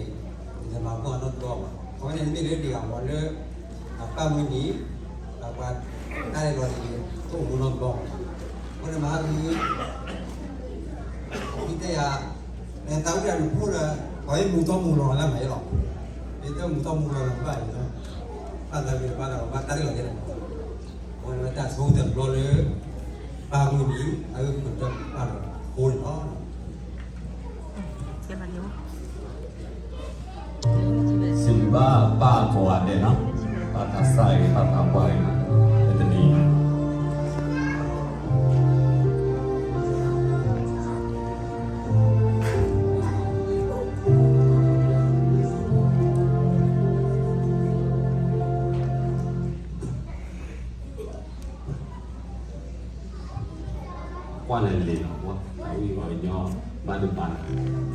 ယမၤကွၢ်နီတဘျီဘၣ်, အဝဲန့ၣ်မ့ၢ်လၢတဂၤမ့ၢ်လၢ အပၢ်မုၢ်နံၤ ဒီးပှၤတၢ်လဲၤလီၤန့ၣ် တအိၣ်မူနီတဘျီဘၣ်, အဃိန့ၣ်မၤဟးဂီၤ ဒ်တဲယၤ, သးဝံၣ်တၢ်နဖိဒီး ပှၤမ့ၢ်မူၤသီမူၤလီၤလၢမၤယဲလီၤ, မ့ၢ်တမူၤသီမူၤလီၤလၢဘၣ်အံၤလီၤ, ဘၣ်သးဝံၣ်ဘၣ်ဒီးဘၣ်တၢ်လဲၤလီၤယဲလီၤ, အဝဲန့ၣ်တၢ်ဆိကတၢၢ်တဘျီလၢ ပၢ်မုၢ်နံၤ အဝဲပတၢ်ပာ်လီၤဖိန့ၣ်လီၤ. စံးဘျုးဘၣ်ပၢ်ကိးဂၤဒဲးနီၤ, ပၢ်သးစၢ်ဂ့ၤ ပၢ်သးပှၢ်ဂ့ၤနီၤ, ပတနံၤ ကွၢ်လဲၤလံနီၤ, ပှၤဝံၣ်ပှၤကညီဘၣ်ဒိဘၣ်နၤ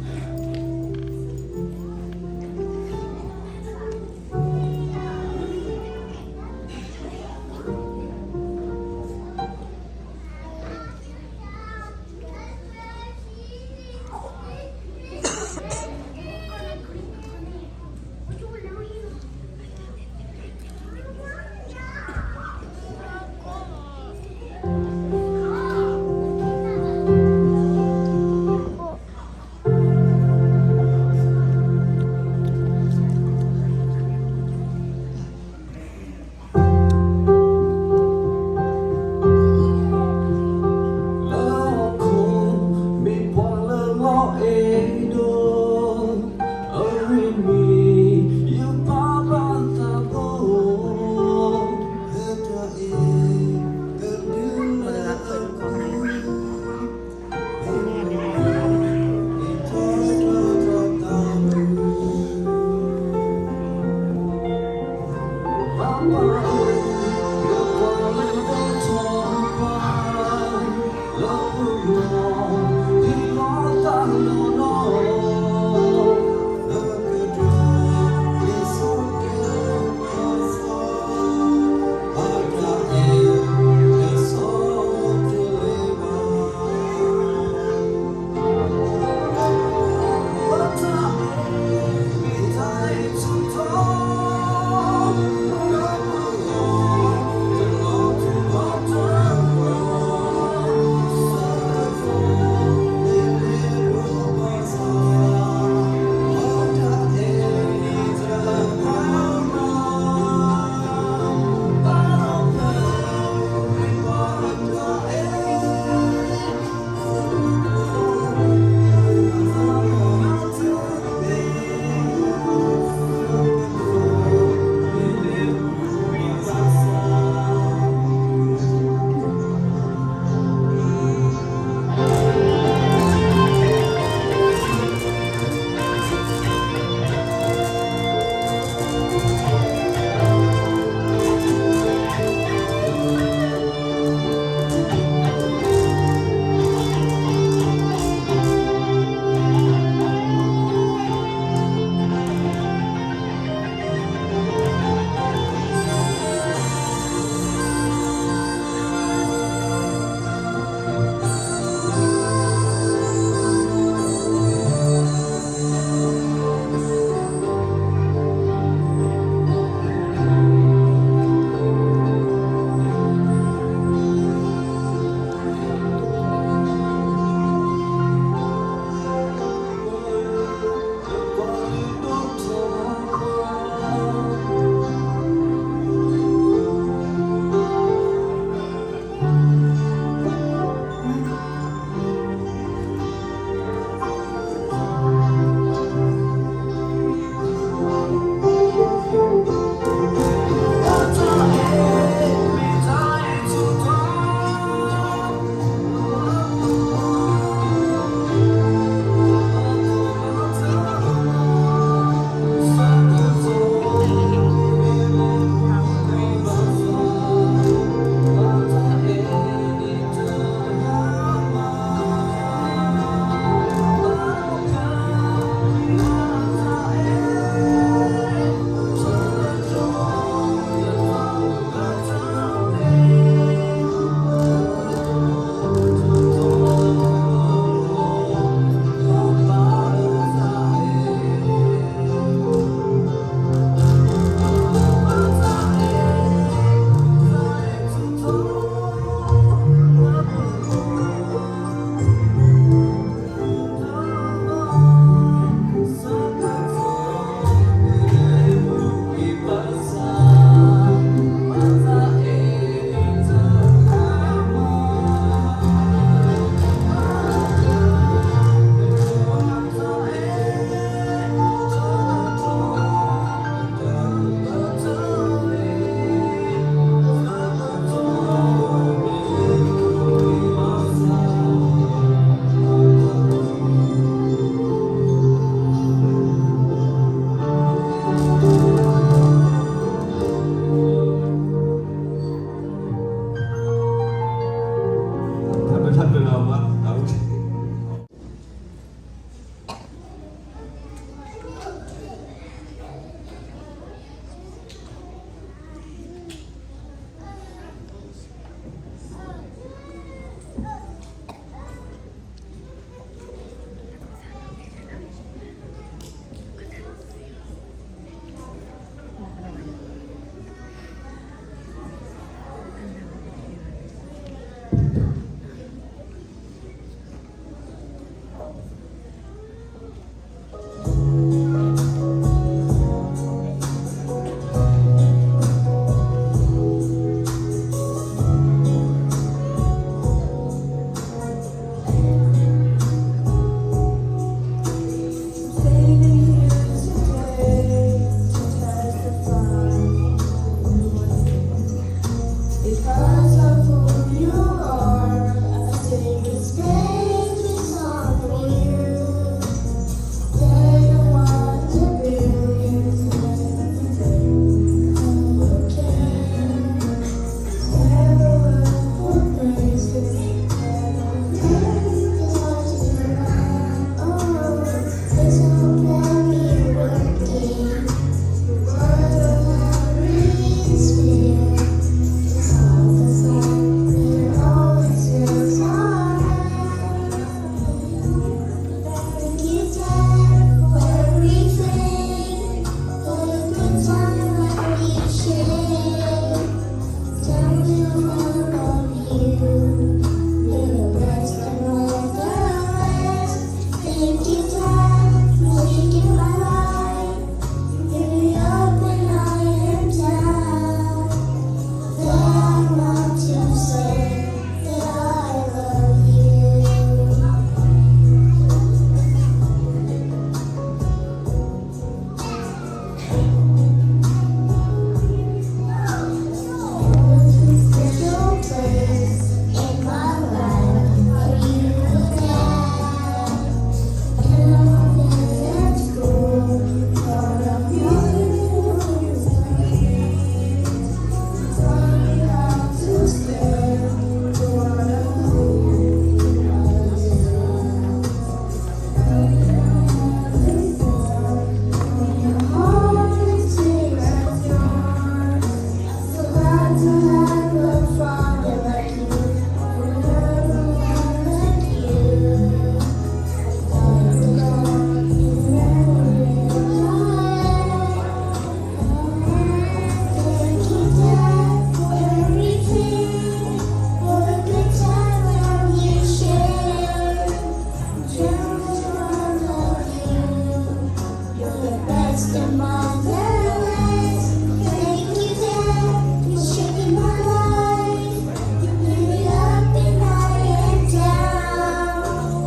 Motherland, thank you, Dad, for shaping my life. You pick me up and I am down,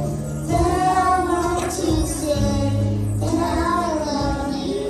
but I want to say that I love you.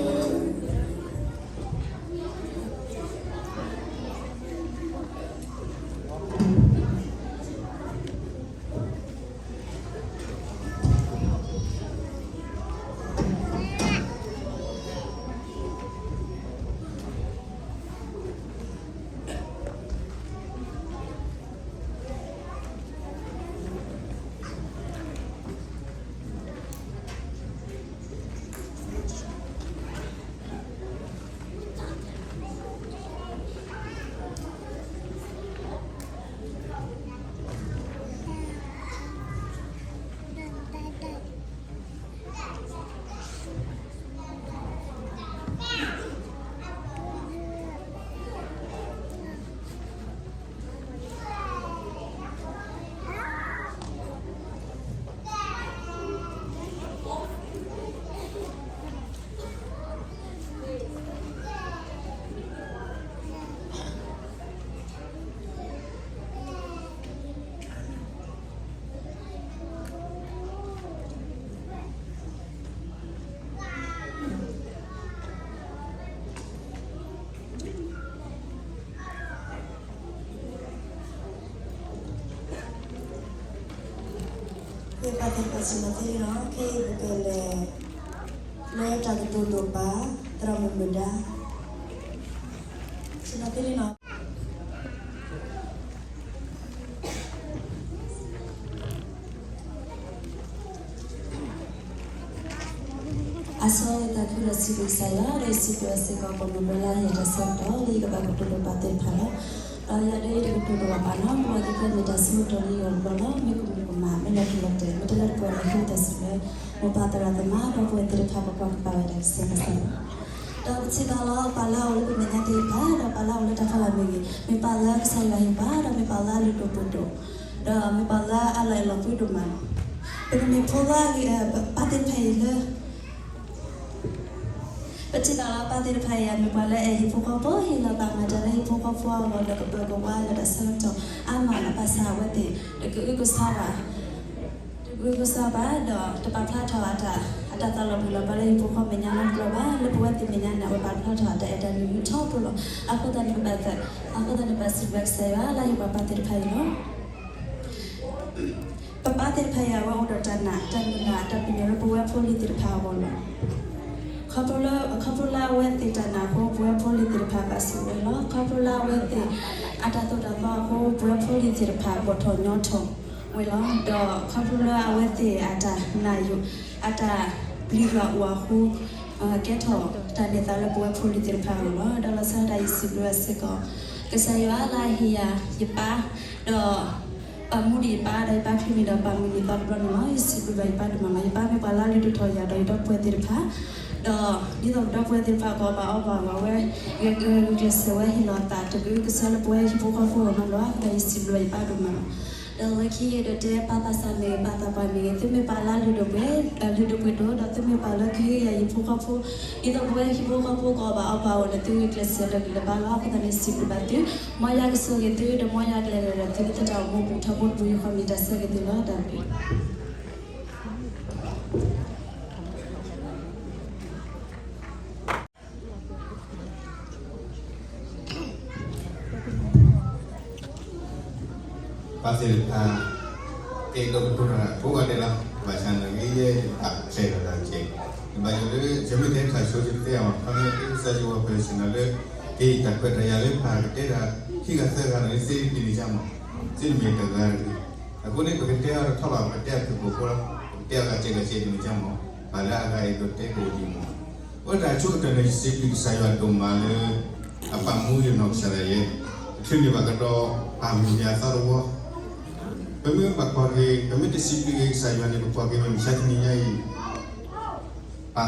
ပသ့ၣ်ညါဆ့ၣ်နီၤသ့ၣ်လံနီၤ, ခဲအံၤပကလဲၤလၢတၢ်ကတိၤဒိၣ်ပာ် သရၣ်မုၣ်မုၢ်ဒါ ဆ့ၣ်နီၤသ့ၣ်လံနီၤ. အဆိယသးခုဒီးစံးဘျုးကစၢ်ယွၤ ဒီးယစံးဘျုးစ့ၢ်ကီး ပမိၢ်ပၢ်လၢအဟ့ၣ်တၢ်ဆၢကတီၢ် လၢယကဘၣ်ကတိၤဒိၣ်ပာ်သ့ၣ်တဖၣ်လီၤ. ဒီးယၤဒ်အံၤတကတိၤဒိၣ်ပာ်ဘၣ်နီၤ, ပဝဲသ့ၣ်တဖၣ်မ့ၢ်တၢ်ဆၢကတီၢ်လၢယဂီၢ်တဘျီလီၤ. မ့ၢ်ကမူၤကမၣ် မ့ၢ်လီၤထူလီၤတဲာ် မ့ၢ်တလၢတပှဲၤဒီး ဟံးတၢ်စံးဘျုး မိၢ်ပၢ်သရၣ်သမါ ဒီပုၢ်ဝဲၢ်သ့ၣ်တဖၣ် ပကွၢ်ကပာ်ဝဲဒၣ်ကစၢ်ယွၤ ဒီးပထံၣ်ဘၣ်လီၤ ပှၤလၢအအိၣ်လၢပမဲာ်ညါသ့ၣ်တဖၣ် ဒီးပှၤလၢအအိၣ်လၢတၢ်ဖီလာ်မ့ၢ်ဂ့ၤ, မ့ၢ်ပှၤလၢကစၢ်ယွၤဟ့ၣ်ပှၤ ဒီးမ့ၢ်ပှၤလၢအလုၢ်ဒိၣ်ပှ့ၤဒိၣ်, ဒီးမ့ၢ်ပှၤလၢအလီၤအဲၣ်လီၤကွံဒိၣ်မးလီၤ. ပကမ့ၢ်ဖိသၣ်ဂ့ၤ ပပၢ်သ့ၣ်တဖၣ်အံၤလၢ ပထံၣ်ဘၣ်လီၤ ပၢ်သ့ၣ်တဖၣ်အံၤ မ့ၢ်ပှၤလၢအအဲၣ်ဟံၣ်ဖိဃီဖိ ဟ့ၣ်လီၤဘၣ်မၤတၢ်လၢဟံၣ်ဖိဃီဖိအဂီၢ် ဒီးကပၢၤကဝါလၢတၢ်ဆၢကတီၢ်အါမးလီၤ. ဘၣ်ဆၣ်အဝဲသ့ၣ် တကအုကစွါဘၣ် တကအုကစွါဘၣ် ဒီးတပာ်ဖျါထီၣ်အတၢ် အတၢ်သးလီၤဘှံးလီၤဘှါလၢဟံၣ်ဖိဃီမဲာ်ညါနီတဘျီဘၣ်. လၢပဝဲသ့ၣ်မဲာ်ညါန့ၣ် အဝဲပာ်ဖျါထီၣ်အတၢ်အဲၣ်တၢ်လုၢ်ထီဘိလီၤ. အဃိသတးန့ၣ် ပဘၣ်သ အဃိသတးန့ၣ် ပဘၣ်စံးဘျုးကစၢ်ယွၤ လၢဟ့ၣ်ပှၤပၢ်သ့ၣ်တဖၣ်အံၤလီၤ. ပပၢ်သ့ၣ်တဖၣ်အံၤ အဝဲအိၣ်ဒီးတၢ်နာ် တၢ်မုၢ်လၢ် တၢ်ပညိၣ်လၢပဝဲဖိလံၤသ့ၣ်တဖၣ်အဂီၢ်လီၤ. ခီဖျိလၢ ခီဖျိလၢအဝဲသ့ၣ်တၢ်နာ်အဃိ ပဝဲဖိလံၤသ့ၣ်တဖၣ်ဘၣ်ဆိၣ်ဂ့ၤဝဲလီၤ. ခီဖျိလၢအဝဲသ့ၣ်အတၢ်သိၣ်တၢ်သီအဃိ ပဝဲဖိလံၤသ့ၣ်တဖၣ်ဘီၣ်ထီၣ်ညီထီၣ်ဝဲလီၤ. ဒီးခီဖျိလၢအဝဲသ့ၣ်အတၢ်နာ်ယိာ် အတၢ်ပျံၤယွၤအိၣ်အဃိ ကဲထီၣ်တၢ်န့ၢ်သါလၢပဝဲဖိလံၤသ့ၣ်တဖၣ်အဂီၢ်လီၤ. ဒီးလီၤဆီဒၣ်တၢ်ယစံးဘျုးဘၣ်စ့ၢ်ကီး ကစၢ်ယွၤလၢအဟ့ၣ်ယၤယပၢ် ဒီး ပာ်မူဒံးယပၢ် ဒီးယပၢ်ချုးန့ၢ်ဒီးပာ်မုာ်န့ၢ်သီတဘျီန့ၣ်လီၤ. ယစံးဘျုးဘၣ်ယပၢ်ဒိၣ်မးလီၤ. ယပၢ်မ့ၢ်ပှၤလၢအလုၢ်ဒိၣ်ထီၣ်ယၤဒီးယဒီပုၢ်ဝဲၢ်သ့ၣ်တဖၣ်, ဒီးဒ်သိးပဒီပုၢ်ဝဲၢ်သ့ၣ်တဖၣ်ကအီၣ်ဘၣ်အီဘၣ်ဝဲ ဂဲၤကျဲးစၢးဝဲဟ့ၣ်လီၤအသးတကအုကစွါလၢပဝဲဟံၣ်ဖိဃီဖိအဂီၢ်နီတဘျီဘၣ်. အဃိသတးယစံးဘျုးဘၣ်ယပၢ်ဒိၣ်မးလီၤ. ဒီးလၢခံဒီးတဲပၢ်သးစၢ်မ့ၢ်ဂ့ၤ ပၢ်သးပှၢ်မ့ၢ်ဂ့ၤ သုမ့ၢ်ပှၤလၢအလုၢ်ဒိၣ်ပှ့ၤ လုၢ်ဒိၣ်ပှ့ၤဒိၣ် ဒီးသုမ့ၢ်ပှၤလၢကဟုကယာ်ဟံၣ်ဖိဃီဖိ ဒ်သိးပဝဲဟံၣ်ဖိဃီဖိကအီၣ်ဘၣ်အီဘၣ်အဂီၢ်န့ၣ် သုဂဲၤကျဲးစၢးလၢာ်ဂံၢ်လၢာ်ဘါလီၤ. အဃိသတးန့ၣ်စံးဘျုးဘၣ်သု မ်ယွၤကဆိၣ်ဂ့ၤသု ဒီးမ်ယွၤကလဲၤဒီးသုလၢသုတၢ်အိၣ်မူပူၤထီဘိတပူၤ ယဃီမ့ၢ်တၢ်ဆၢဂ့ၤသုလီၤ. တၢ်ဘျုး ပၢ်သ့ၣ်တဖၣ် ကဲဒိၣ်ကတိၤတၢ်ကိးဂၤဒဲးလီၤ. ဘၣ်ဆၣ်နာ်က့ယဲ ယဘၣ်ဖျဲးဒီးတၢ်ကဲး ယဘၣ်ယိၣ်လၢ ယမ့ၢ်တဲတၢ်ဆိတသ့အီၤ ခီဖျိလၢကစၢ်ယွၤပၢၢ်ဆ့ၣ်နီၤလၢ ကဟ့ၣ်တၢ်ခွဲးတၢ်ယာ်လၢပၢ်ကတဲတၢ် ခံဂၤသၢဂၤန့ၣ် စ့ဒ်န့ၣ်ကမး စ့တမ့ၢ်တဂၤတဂ့ၤ. အဃိန့ၣ် ပကတဲအီၤတထီၣ်ဘၣ် ပကတဲအီၤသကိးဖိလီၤ. ပကတဲအီၤဂၤစဲးဂၤစဲးတမ့ၢ်ကမး ပၢ်လၢအဂၤအံၤဒိးတဲကအိၣ်ဒံးမး အဝဲတၢ်ဆိကတၢၢ်န့ၣ် ယစံးဘျုးကစၢ်ယွၤဒိၣ်မးလၢ အပာ်မူယနီၢ်ကစၢ်ဒၣ်ယဲ တချုးန့ၢ်ဘၣ်ကဒီး ပာ်မူယၤသီတဝီ ပမ့ၢ်ဘၣ်ကွၢ်က့ၤ ပမ့ၢ်တစံးဘျုးက့ၤကစၢ်ယွၤန့ၣ် ပကွၢ်က့ၤပမုၢ်ဆါတနံၤညါအံၤ ပာ်သးပှၢ်ဒ်ပတဲ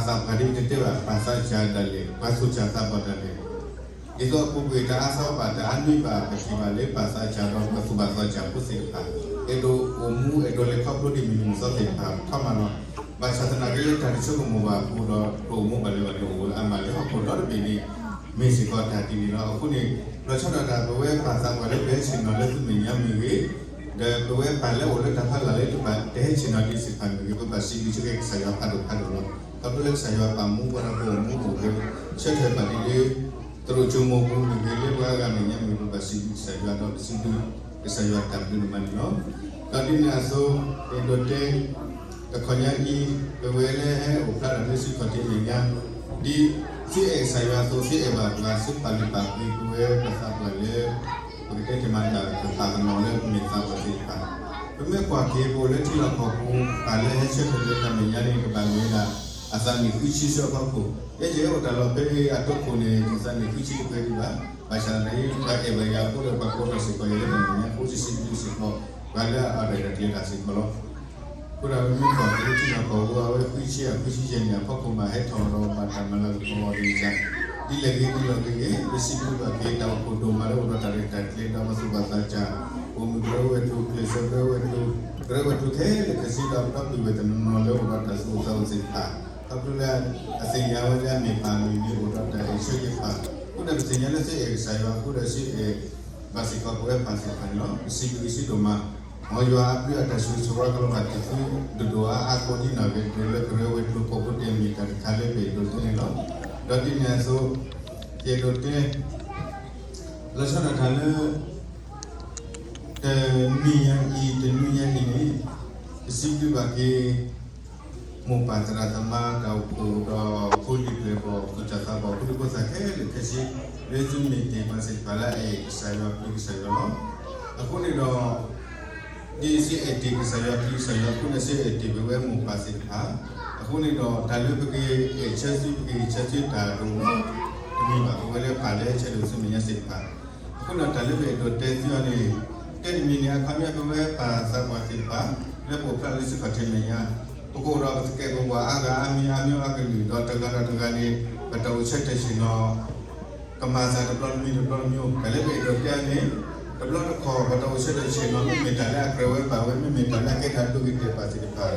တ့ၢ်ဘၣ် ပာ်သးစၢ်ဒၣ်လဲာ် ပှၤသူၣ်စၢ်သးဘီၣ်ဒၣ်လဲာ် ဒ်သိးအပူၤကွံာ်တၢ်အါသီဘၣ် တၢ်အါနွံဘၣ် ပထံၣ်ဘၣ်လၢပာ်သးစၢ်ဒီးပသူၣ်ဘၣ်သးစၢ်ဖိသ့ၣ်တဖၣ် အဲၣ်ဒိးအိၣ်မူ အဲၣ်ဒိးလဲၤခီဖျိဒ်မုၢ်နံၤမုၢ်သီသ့ၣ်တဖၣ် ထီၣ်မးလီၤ. ဘၣ်ဆၣ်သနာ်က့လၢတၢ်တဆိကမိၣ်ဘၣ်အဃိဒီး တအိၣ်မူဘၣ်လၢၤဘၣ်န့ၣ် အိၣ်ဝဲအါမးလၢဟီၣ်ခိၣ်ဒီတဘ့ၣ်န့ၣ် မ့ၢ်စ့ၢ်ကီးတၢ်ဒ်န့ၣ်လီၤ. အဃိန့ၣ် လီၤဆီဒၣ်တၢ် ပဝဲပၢ်သးပှၢ်လၢပဟဲဆ့ၣ်နီၤလၢသုမဲာ်ညါမ့ၢ်ဂ့ၤ, ဒီးပဝဲပၢ်လၢအိၣ်လၢတၢ်ဖီလာ်လၢတဘၣ်တဟဲဆ့ၣ်နီၤဒံးသ့ၣ်တဖၣ်မ့ၢ်ဂ့ၤ, ပဘၣ်စံးဘျုးစ့ၢ်ကီးကစၢ်ယွၤဖးဒိၣ်ဖးဒိၣ်လီၤ. ခီဖျိလၢကစၢ်ယွၤပာ်မူပှၤဒီးပအိၣ်မူအိၣ်ဂဲၤ ဆၢထၢၣ်ဘၣ်ဒ်လၢ သရိာ်ကၠိမိၢ်ပူၤမ့ၢ်ဂ့ၤ, လၢပှၤအါဂၤမဲာ်ညါမ့ၢ်ဂ့ၤ, ပဘၣ်စံးဘျုးကစၢ်ယွၤဒီး ပစံးဘျုးကစၢ်ယွၤတၢ်ဘျုးဒိၣ်မးန့ၣ်လီၤ. ဒီးဒ်န့ၣ်အသိး အဲၣ်ဒိးတဲ တခီညါအံၤ ပဝဲလၢဟဲအိၣ်ဖျါထီၣ်လၢသုခီၣ်ထံးမဲာ်ညါ ဒ်သုအဲၣ်ကစၢ်ယွၤအသိး သုအဲၣ်ဘၣ်ပှၤ သုပာ်လုၢ်ပာ်ပှ့ၤပဝဲပၢ်သးပှၢ်လၢ ပကတဲတ့ၢ်မးတၢ်ပာ်ပနီၣ်လၢပမဲာ်သးပှၢ်သ့ၣ်တဖၣ်, ပမ့ၢ်ကွၢ်က့ၤပအိၣ်လၢထံလီၢ်ကီၢ်ပူၤ ပၢ်လၢဟဲဆၢထၢၣ်လၢတၢ်မဲာ်ညါန့ၣ် ကဘၣ်မ့ၢ်ဝဲဒၣ် အသးနံၣ်ဃုဆံဆူအဖီခိၣ်, ယဲယအိၣ်တၢ်လီၢ်ဖဲအံၤအတီခိၣ်န့ၣ် ယသးနံၣ်ဃုဆံတပှဲၤဒံးဘၣ်, ဘၣ်ဆၣ်သနာ်က့ ပှၤအဲၣ်ဘၣ်ယၤအဃိဒီး ပှၤကိးထီၣ်စ့ၢ်ကီးယၤလၢတၢ်မဲာ်ညါအဃိ ယစံးဘျုးစ့ၢ်ကီး ပှၤလၢအအီၣ်ဒၣ်ယၤတၢ်ကျဲၤတၢ်စ့ၢ်ကီးလီၤ. အဃိဒီးပမ့ၢ်ကွၢ်က့ၤလၢထံလီၢ်ကီၢ်ပူၤ အဝဲဃုဆံယဲၢ် ဃုဆံယဲၢ်န့ၣ် အဖီခိၣ်မး ဟဲထီၣ်ဒီးဘၣ်တၢ်မၤလၤကပီၤအီၤဒ်န့ၣ် ဒ်လဲၣ်ဂ့ၤဒ်လဲၣ်ဂ့ၤ ပစံးဘျုးဘၣ်က့ၤတၢ်အိၣ်ဖှိၣ်ဒိၣ်မးလၢအိၣ်ဒီးတၢ်ရဲၣ်တၢ်ကျဲၤ ဒီးပသူၣ်ဘၣ်သးစၢ် ပိာ်မုၣ်ကရၢဝဲၢ်ကျိၤ ကျဲးစၢးကရၢဝဲၢ်ကျိၤ ကရၢဝဲၢ်ကျိၤခဲလၢာ်ခဲဆ့ ဒီးဒီပုၢ်ဝဲၢ်တနီၤနီၤလၢအိၣ်ဒီးတၢ်သူၣ်အိၣ်သးအိၣ်သ့ၣ်တဖၣ် ခီဖျိလၢအသ့ၣ်ညါဝဲလၢအမ့ၢ်ပၢ်မုၢ်န့ၣ် အိၣ်ဒီးတၢ်အဲၣ်ဆၢက့ၤပၢ်, အဃိဒီးပသ့ၣ်ညါလၢသုအဲၣ်ကစၢ်ယွၤအဃိဒီး သုအဲၣ်ဘၣ်စ့ၢ်ကီးပဝဲပၢ်သ့ၣ်တဖၣ်န့ၣ်လီၤ. ပစံးဘျုးက့ၤသုဒိၣ်မး, မ်ယွၤအဘျုးအတၢ်ဆိၣ်ဂ့ၤဆိၣ်ဝါကလီၤဘၣ်က့ၤသု ဒိၣ်ဒိၣ်အါအါကိးဒ်နီၢ်ဂ့ၤ တုၤလၢကရၢဝဲၢ်ကျိၤကိးပူၤ တမ့ၢ်တၢ်တခါလၢပအဲၣ်ဒိးတဲန့ၣ်လီၤ. ဒီးဒ်န့ၣ်အသိး ယအဲၣ်ဒိးတဲ လီၤဆီဒၣ်တၢ်လၢ တနံၤညါအံၤ တနံၤညါအံၤန့ၣ် ပစံးဘျုးဘၣ်က့ၤ မိၢ်ပၢ်သရၣ်သမါ တၢ်အိၣ်ဖှိၣ်ဒီးဖိလံၤပျဲၢ်ဘီၣ် သူၣ်စၢ်သးဘီၣ် ဖိဒံဖိသၣ်ခဲလၢာ်ခဲဆ့ လၢသုမ့ၢ်တ့ၢ်ပှၤသ့ၣ်တဖၣ်လၢအအဲၣ်ကစၢ်ယွၤပျံၤကစၢ်ယွၤလီၤ. အဃိန့ၣ်ဒီး ဒ်သုအဲၣ်တ့ၢ်ကစၢ်ယွၤပျံၤကစၢ်ယွၤအဃိန့ၣ် သုအဲၣ်တ့ၢ်ပဝဲမိၢ်ပၢ်သ့ၣ်တဖၣ်, အဃိန့ၣ်ဒီး တၢ်လၢပကအဲၣ်ဆၢသု ပကဂံၢ်ဆၢသုတၢ်တအိၣ်နီတမံၤဘၣ် ပဝဲလၢပၢ်လၢဟဲဆၢထၢၣ်သုမဲာ်ညါသ့ၣ်တဖၣ် အဃိန့ၣ်ဒီးတၢ်လၢပအဲၣ်ဒိးတဲသုအီၤန့ၣ် တဲတမံၤန့ၣ် အခီပညီပဝဲပၢ်သးပှၢ်သ့ၣ်တဖၣ် လၢပအိၣ်ဖျါလၢသုခီၣ်ထံးမဲာ်ညါ ပကအိၣ်ဒီးပသကဲးပဝးအါဂၤအါမံၤအါမံၤအါကလုာ် ဒီးတဂၤဒီးတဂၤန့ၣ် ပတၢ်အိၣ်ဆၢထၢၣ်ဆ့ၣ်နီၤ ကမၤသးတဘျီတမံၤတဘျီတမံၤ တၢ်လၢပအဲၣ်ဒိးတဲန့ၣ် တဘျီတခီၣ် ပတၢ်အိၣ်ဆၢထၢၣ်ဆ့ၣ်နီၤ မ့မ့ၢ်တၢ်လၢအကြၢးဝဲဘၣ်ဝဲ မ့မ့ၢ်တၢ်လၢအကဲထီၣ်ဒိဂ့ၤတဲာ်ဘၣ်သ့ၣ်တဖၣ် ပဆၢမုၢ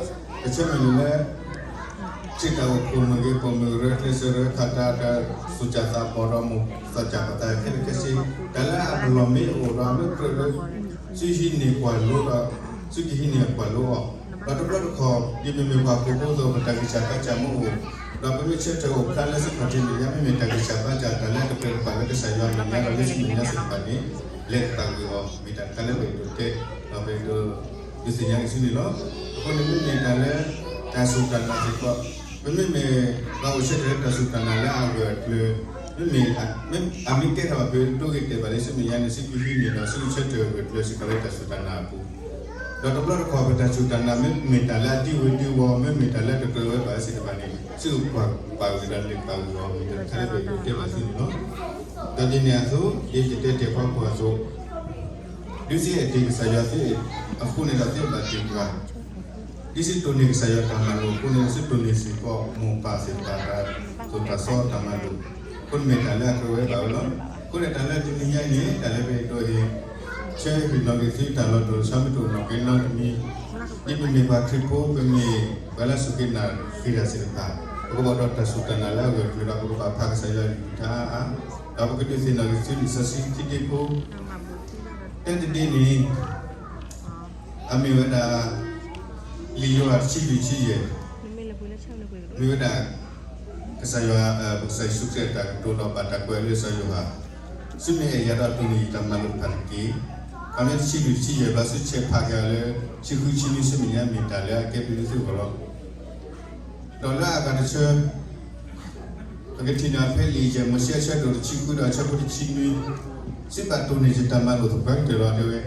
်လၢ်လၢ ထံတၢ်အိၣ်ဖှိၣ်မ့ၢ်ဂ့ၤ ပိာ်မုၣ်ကရၢ ကျဲးစၢးကရၢ ခးတၢ် တၢ်သူၣ်စၢ်သးဘီၣ်ဒီးမိၢ်သးစၢ်ပသးခဲလၢာ်ခဲဆ့ တၢ်လၢအပလီၢ်မ့ၢ်အိၣ်ဒီးမ့ၢ်ကြၢးလၢ သုဟံးန့ၢ်ကွၢ်လိဒီး သုကဟံးန့ၢ်ကွၢ်လိအီၤ ဒီးတဘျီတခီၣ် ဒ်ပမ့ၢ်ပှၤဟီၣ်ခိၣ်ဖိအသိး ပတၢ်ဂံၢ်စၢ်ဘါစၢ်မ့ၢ်အိၣ် ဒီးပမ့ၢ်ဆၢထၢၣ်အိၣ်ဖျါလၢသုခီၣ်ထံးမဲာ်ညါ မ့မ့ၢ်တၢ်ဂံၢ်စၢ်ဘါစၢ် တၢ်လၢအတကြၢးတဘၣ်လၢကစၢ်ယွၤမဲာ်ညါဒီးလၢသုမဲာ်ညါသ့ၣ်တဖၣ်န့ၣ် လဲၤသးဝံၤအီၤ မ့ၢ်တၢ်တခါလၢပအဲၣ်ဒိးတဲ ဒီးပအဲၣ်ဒိး ဒုးသ့ၣ်ညါက့ၤသုန့ၣ်လီၤ. အဃိန့ၣ်မ့မ့ၢ်တၢ်လၢ တၢ်စူၢ်တၢ်နာ်စ့ၢ်ကီး ပမ့မ့ၢ် ပှၤအိၣ်ဆၢထၢၣ်လၢတၢ်စူၢ်တၢ်နာ်လၢအဂၢၢ်အကျၢၤ မ့မ့ၢ် အမ့ၢ်ကဲထီၣ်ပဒိဂ့ၤတဲာ်ဘၣ်လၢသုမဲာ်ညါန့ၣ် သုကဟံးန့ၢ်ဒီး သုကဆၢထၢၣ်ဂၢၢ်ကျၢၤစ့ၢ်ကီးလၢတၢ်စူၢ်တၢ်နာ်အပူၤ ဒီးတဘျီတခီၣ် ပတၢ်စူၢ်တၢ်နာ်မ့မ့ၢ်တၢ်လၢအဒံဝ့ၤဒံဝီၤ မ့မ့ၢ်တၢ်လၢတကြၢးဝဲဘၣ်သ့ၣ်တဖၣ်န့ၣ် သုကကွၢ်ပာ်ဂ့ၤဒီးလဲၤပာ်ဂ့ၤအီၤ မ့ၢ်တၢ်တခါလၢပအဲၣ်ဒိးတဲဘၣ်သုန့ၣ်လီၤ. ဒီးဒ်န့ၣ်အသိး ဒ်ယတဲတ့ၢ်ဖီခိၣ်အသိး ဒ်သုအဲၣ်တ့ၢ်ကစၢ်ယွၤသု အဃိန့ၣ်ဒီးသုဘၣ်တ့ၢ်ပှၤ ဒ်သုတိၢ်န့ၢ်ကစၢ်ယွၤတၢ်မၤလိာ်အဃိန့ၣ် သုတိၢ်န့ၢ်စ့ၢ်ကီးမိၢ်ပၢ်သ့ၣ်တဖၣ်တၢ်သိၣ်တၢ်သီတၢ်မၤလိာ် အဃိန့ၣ်မ့ၢ်တၢ်လၢအကြၢးဝဲဘၣ်ဝဲလီၤ. အဃိန့ၣ်တၢ်လၢတနံၤညါအံၤန့ၣ် တၢ်လၢပအဲၣ်ဒိးအံၤ ဆၢဟ့ၣ်နီၤက့ၤသုတၢ်လီၤတိၢ်လီၤဆီမ့ၢ်တအိၣ်နီၢ်က့နီတမံၤ ဒ်ပမ့ၢ်ပှၤခရံာ်ဖိ ပမ့ၢ်ပှၤလၢအစူၢ်က့ၤနာ်က့ၤတၢ်သ့ၣ်တဖၣ် ပကဘၣ်ဒီးတၢ်စူၢ်တၢ်နာ်လၢအဂၢၢ်အကျၢၤဒီး ပကဘၣ်ဖးကစၢ်ယွၤအကလုၢ်ကထါအါအါ ဒီးပကဒုးသ့ၣ်နီၣ်က့ၤသုလံာ်စီဆှံခံဒ့ဖိ တၢတဒ့န့ၣ် အမ့ၢ်ဝဲဒၣ် လံာ်ယိၤဟၣ်တဆံလွံၢ်တဆံယဲၢ် မ့ၢ်ဝဲဒၣ် ကစၢ်ယွၤ ပကစၢ်ယ့ၣ်ၡူးခရံာ်အတၢ်ကတိၤဒီးဘၣ်တၢ်ကွဲးလၢစီၤယိၤဟၣ်, သုမ့ၢ်အဲၣ်ယၤဒီးတိၢ်န့ၢ်ယတၢ်မၤလိာ်တဖၣ်တက့ၢ်. ခီမ့ၢ်တဆံလွံၢ်တဆံယဲၢ်ဘျီ သုဆဲးဖးက့ၤအီၤလၢ ဆံဃုဆံနွံ သုမဲာ်ညါမ့ၢ်တၢ်လၢအကဲဘျုးလၢသုဂီၢ်လီၤ. ဒီးလၢအဂၤတဆၢ ပကထံၣ်န့ၢ်ဖဲလံာ်ယဲၢ်မိၤၡ့အဆၢဒိၣ်တဆံဃုဒီးအဆၢဖိတဆံနွံ, သုဘၣ်တိၢ်န့ၢ်ယတၢ်မၤလိာ်သပှၢ်ကတၢၢ်လီၤတဲဝဲ.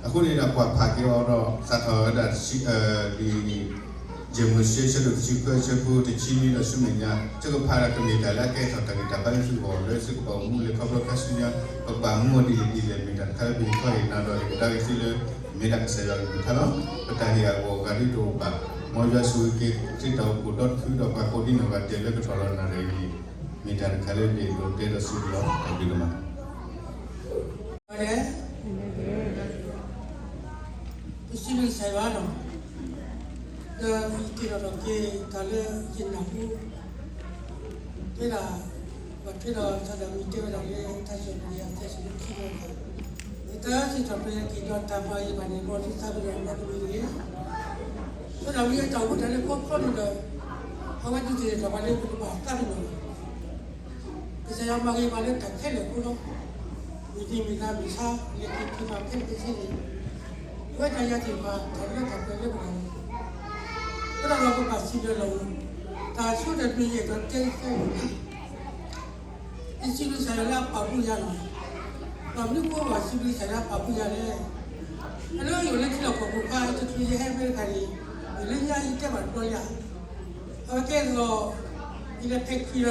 အဃိန့ၣ်ဒီးပှၤဖးက့ၤအီၤဒီး စးထီၣ်ဝဲဒၣ် လံာ်ယဲၢ်မိၤၡ့အဆၢဒိၣ်တဆံဃုအဆၢဖိတဆံနွံဒီးဆူမဲာ်ညါ သုကဖးဒီးကမ့ၢ်တၢ်လၢအကဲထီၣ်တၢ်ဂံၢ်တၢ်ဘါလၢသုဂီၢ်လၢသုကဘၣ်အိၣ်မူလၢခီဖျိခါဆူညါ ပကဘၣ်မူအီၤဒ်လဲၣ်ဒ်လဲၣ် မ့ၢ်တၢ်တခါလၢပဟ့ၣ်ခီဟ့ၣ်နီၤဒီးဟ့ၣ်ကဒါက့ၤသုလၢ မ့ၢ်ဒၣ်ကစၢ်ယွၤအကလုၢ်ကထါလီၤ. ပတၢ်ဟ့ၣ်အဂီၢ်အဂၤဒ်တအိၣ်ဘၣ်, မ်ယွၤဆိၣ်ဂ့ၤက့ၤခရံာ်တၢ်အိၣ်ဖှိၣ်ဒီတဖုဒီးပှၤကိးဒ်နီၢ်ဂၤဒဲးလၢကတီၢ်လီၤနၣ်ရံၣ်အံၤန့ၣ် မ့ၢ်တၢ်တခါလၢပအဲၣ်ဒိးတဲဒီးစံးလီၤ တၢ်ဘျုးဒိၣ်မး ပစံးဘျုးကစၢ်ယွၤလီၤ. ဒီးယတ့ၢ်လီၤထီၣ်က့ၤတၢ်လၢယနၢ်ဟူ တဲဒၣ်, ပှၤထွဲဒီးစီၤဒၤဝံးတဲဝဲဒၣ်လၢ တၢ်စံၣ်ညီၣ်ပတြၢၤ အဆၢဒိၣ်ခံန့ၣ်, လၢတၢ်စံၣ်ညီၣ်ပတြၢၤက့ၤဒီးတၢ်မၤဂ့ၤဘၣ်န့ၣ် မ်သုသးပ့ၤနီၣ်နီတမံၤတဂ့ၤ. စီၤဒၤဝံးအတၢ်အိၣ်မူတၢ်လၢခီဖျိန့ၣ်ဒီး အဝဲဒုးသ့ၣ်နီၣ်ထီၣ်ပှၤလၢပတဘၣ်သးပ့ၤနီၣ်ဘၣ်. ကစၢ်ယွၤမၤဂ့ၤပှၤလၢတၢ်ခဲလၢာ်အဃိလီၤ. မုၢ်နံၤမုၢ်သီမုၢ်ဆါ လဲၤက့ၤတုၤမၤခဲလၢာ်ခဲဆ့န့ၣ်, ပဝဲတၢ်ယၤသ့ၣ်တဖၣ် တၢ်လၢတၢ်ပှဲၤလၢပဂီၢ်န့ၣ်, အဃိဒီးပဘၣ်စံးဘျုးလီၤ. တၢ်ဆိကတၢၢ်တမံၤယအဲၣ်ဒိးတဲ ယစံးဘျုးကစၢ်ယွၤလၢအပာ်မူယၤလီၤ. ဘၣ်မနုၤအဃိဘၣ်စံးဘျုးကစၢ်ယွၤလၢအပာ်မူယၤလဲၣ်. အလၢယအိၣ်လၢထံလီၢ်ကီၢ်ပူၤအခါ တချုးယဟဲမ့ၢ်တခါန့ၣ်, ယလၢညါယတဲဘၣ်တဘျီယၤ, အဝဲကဲသိး ယလဲၤဖဲးခုးဒီး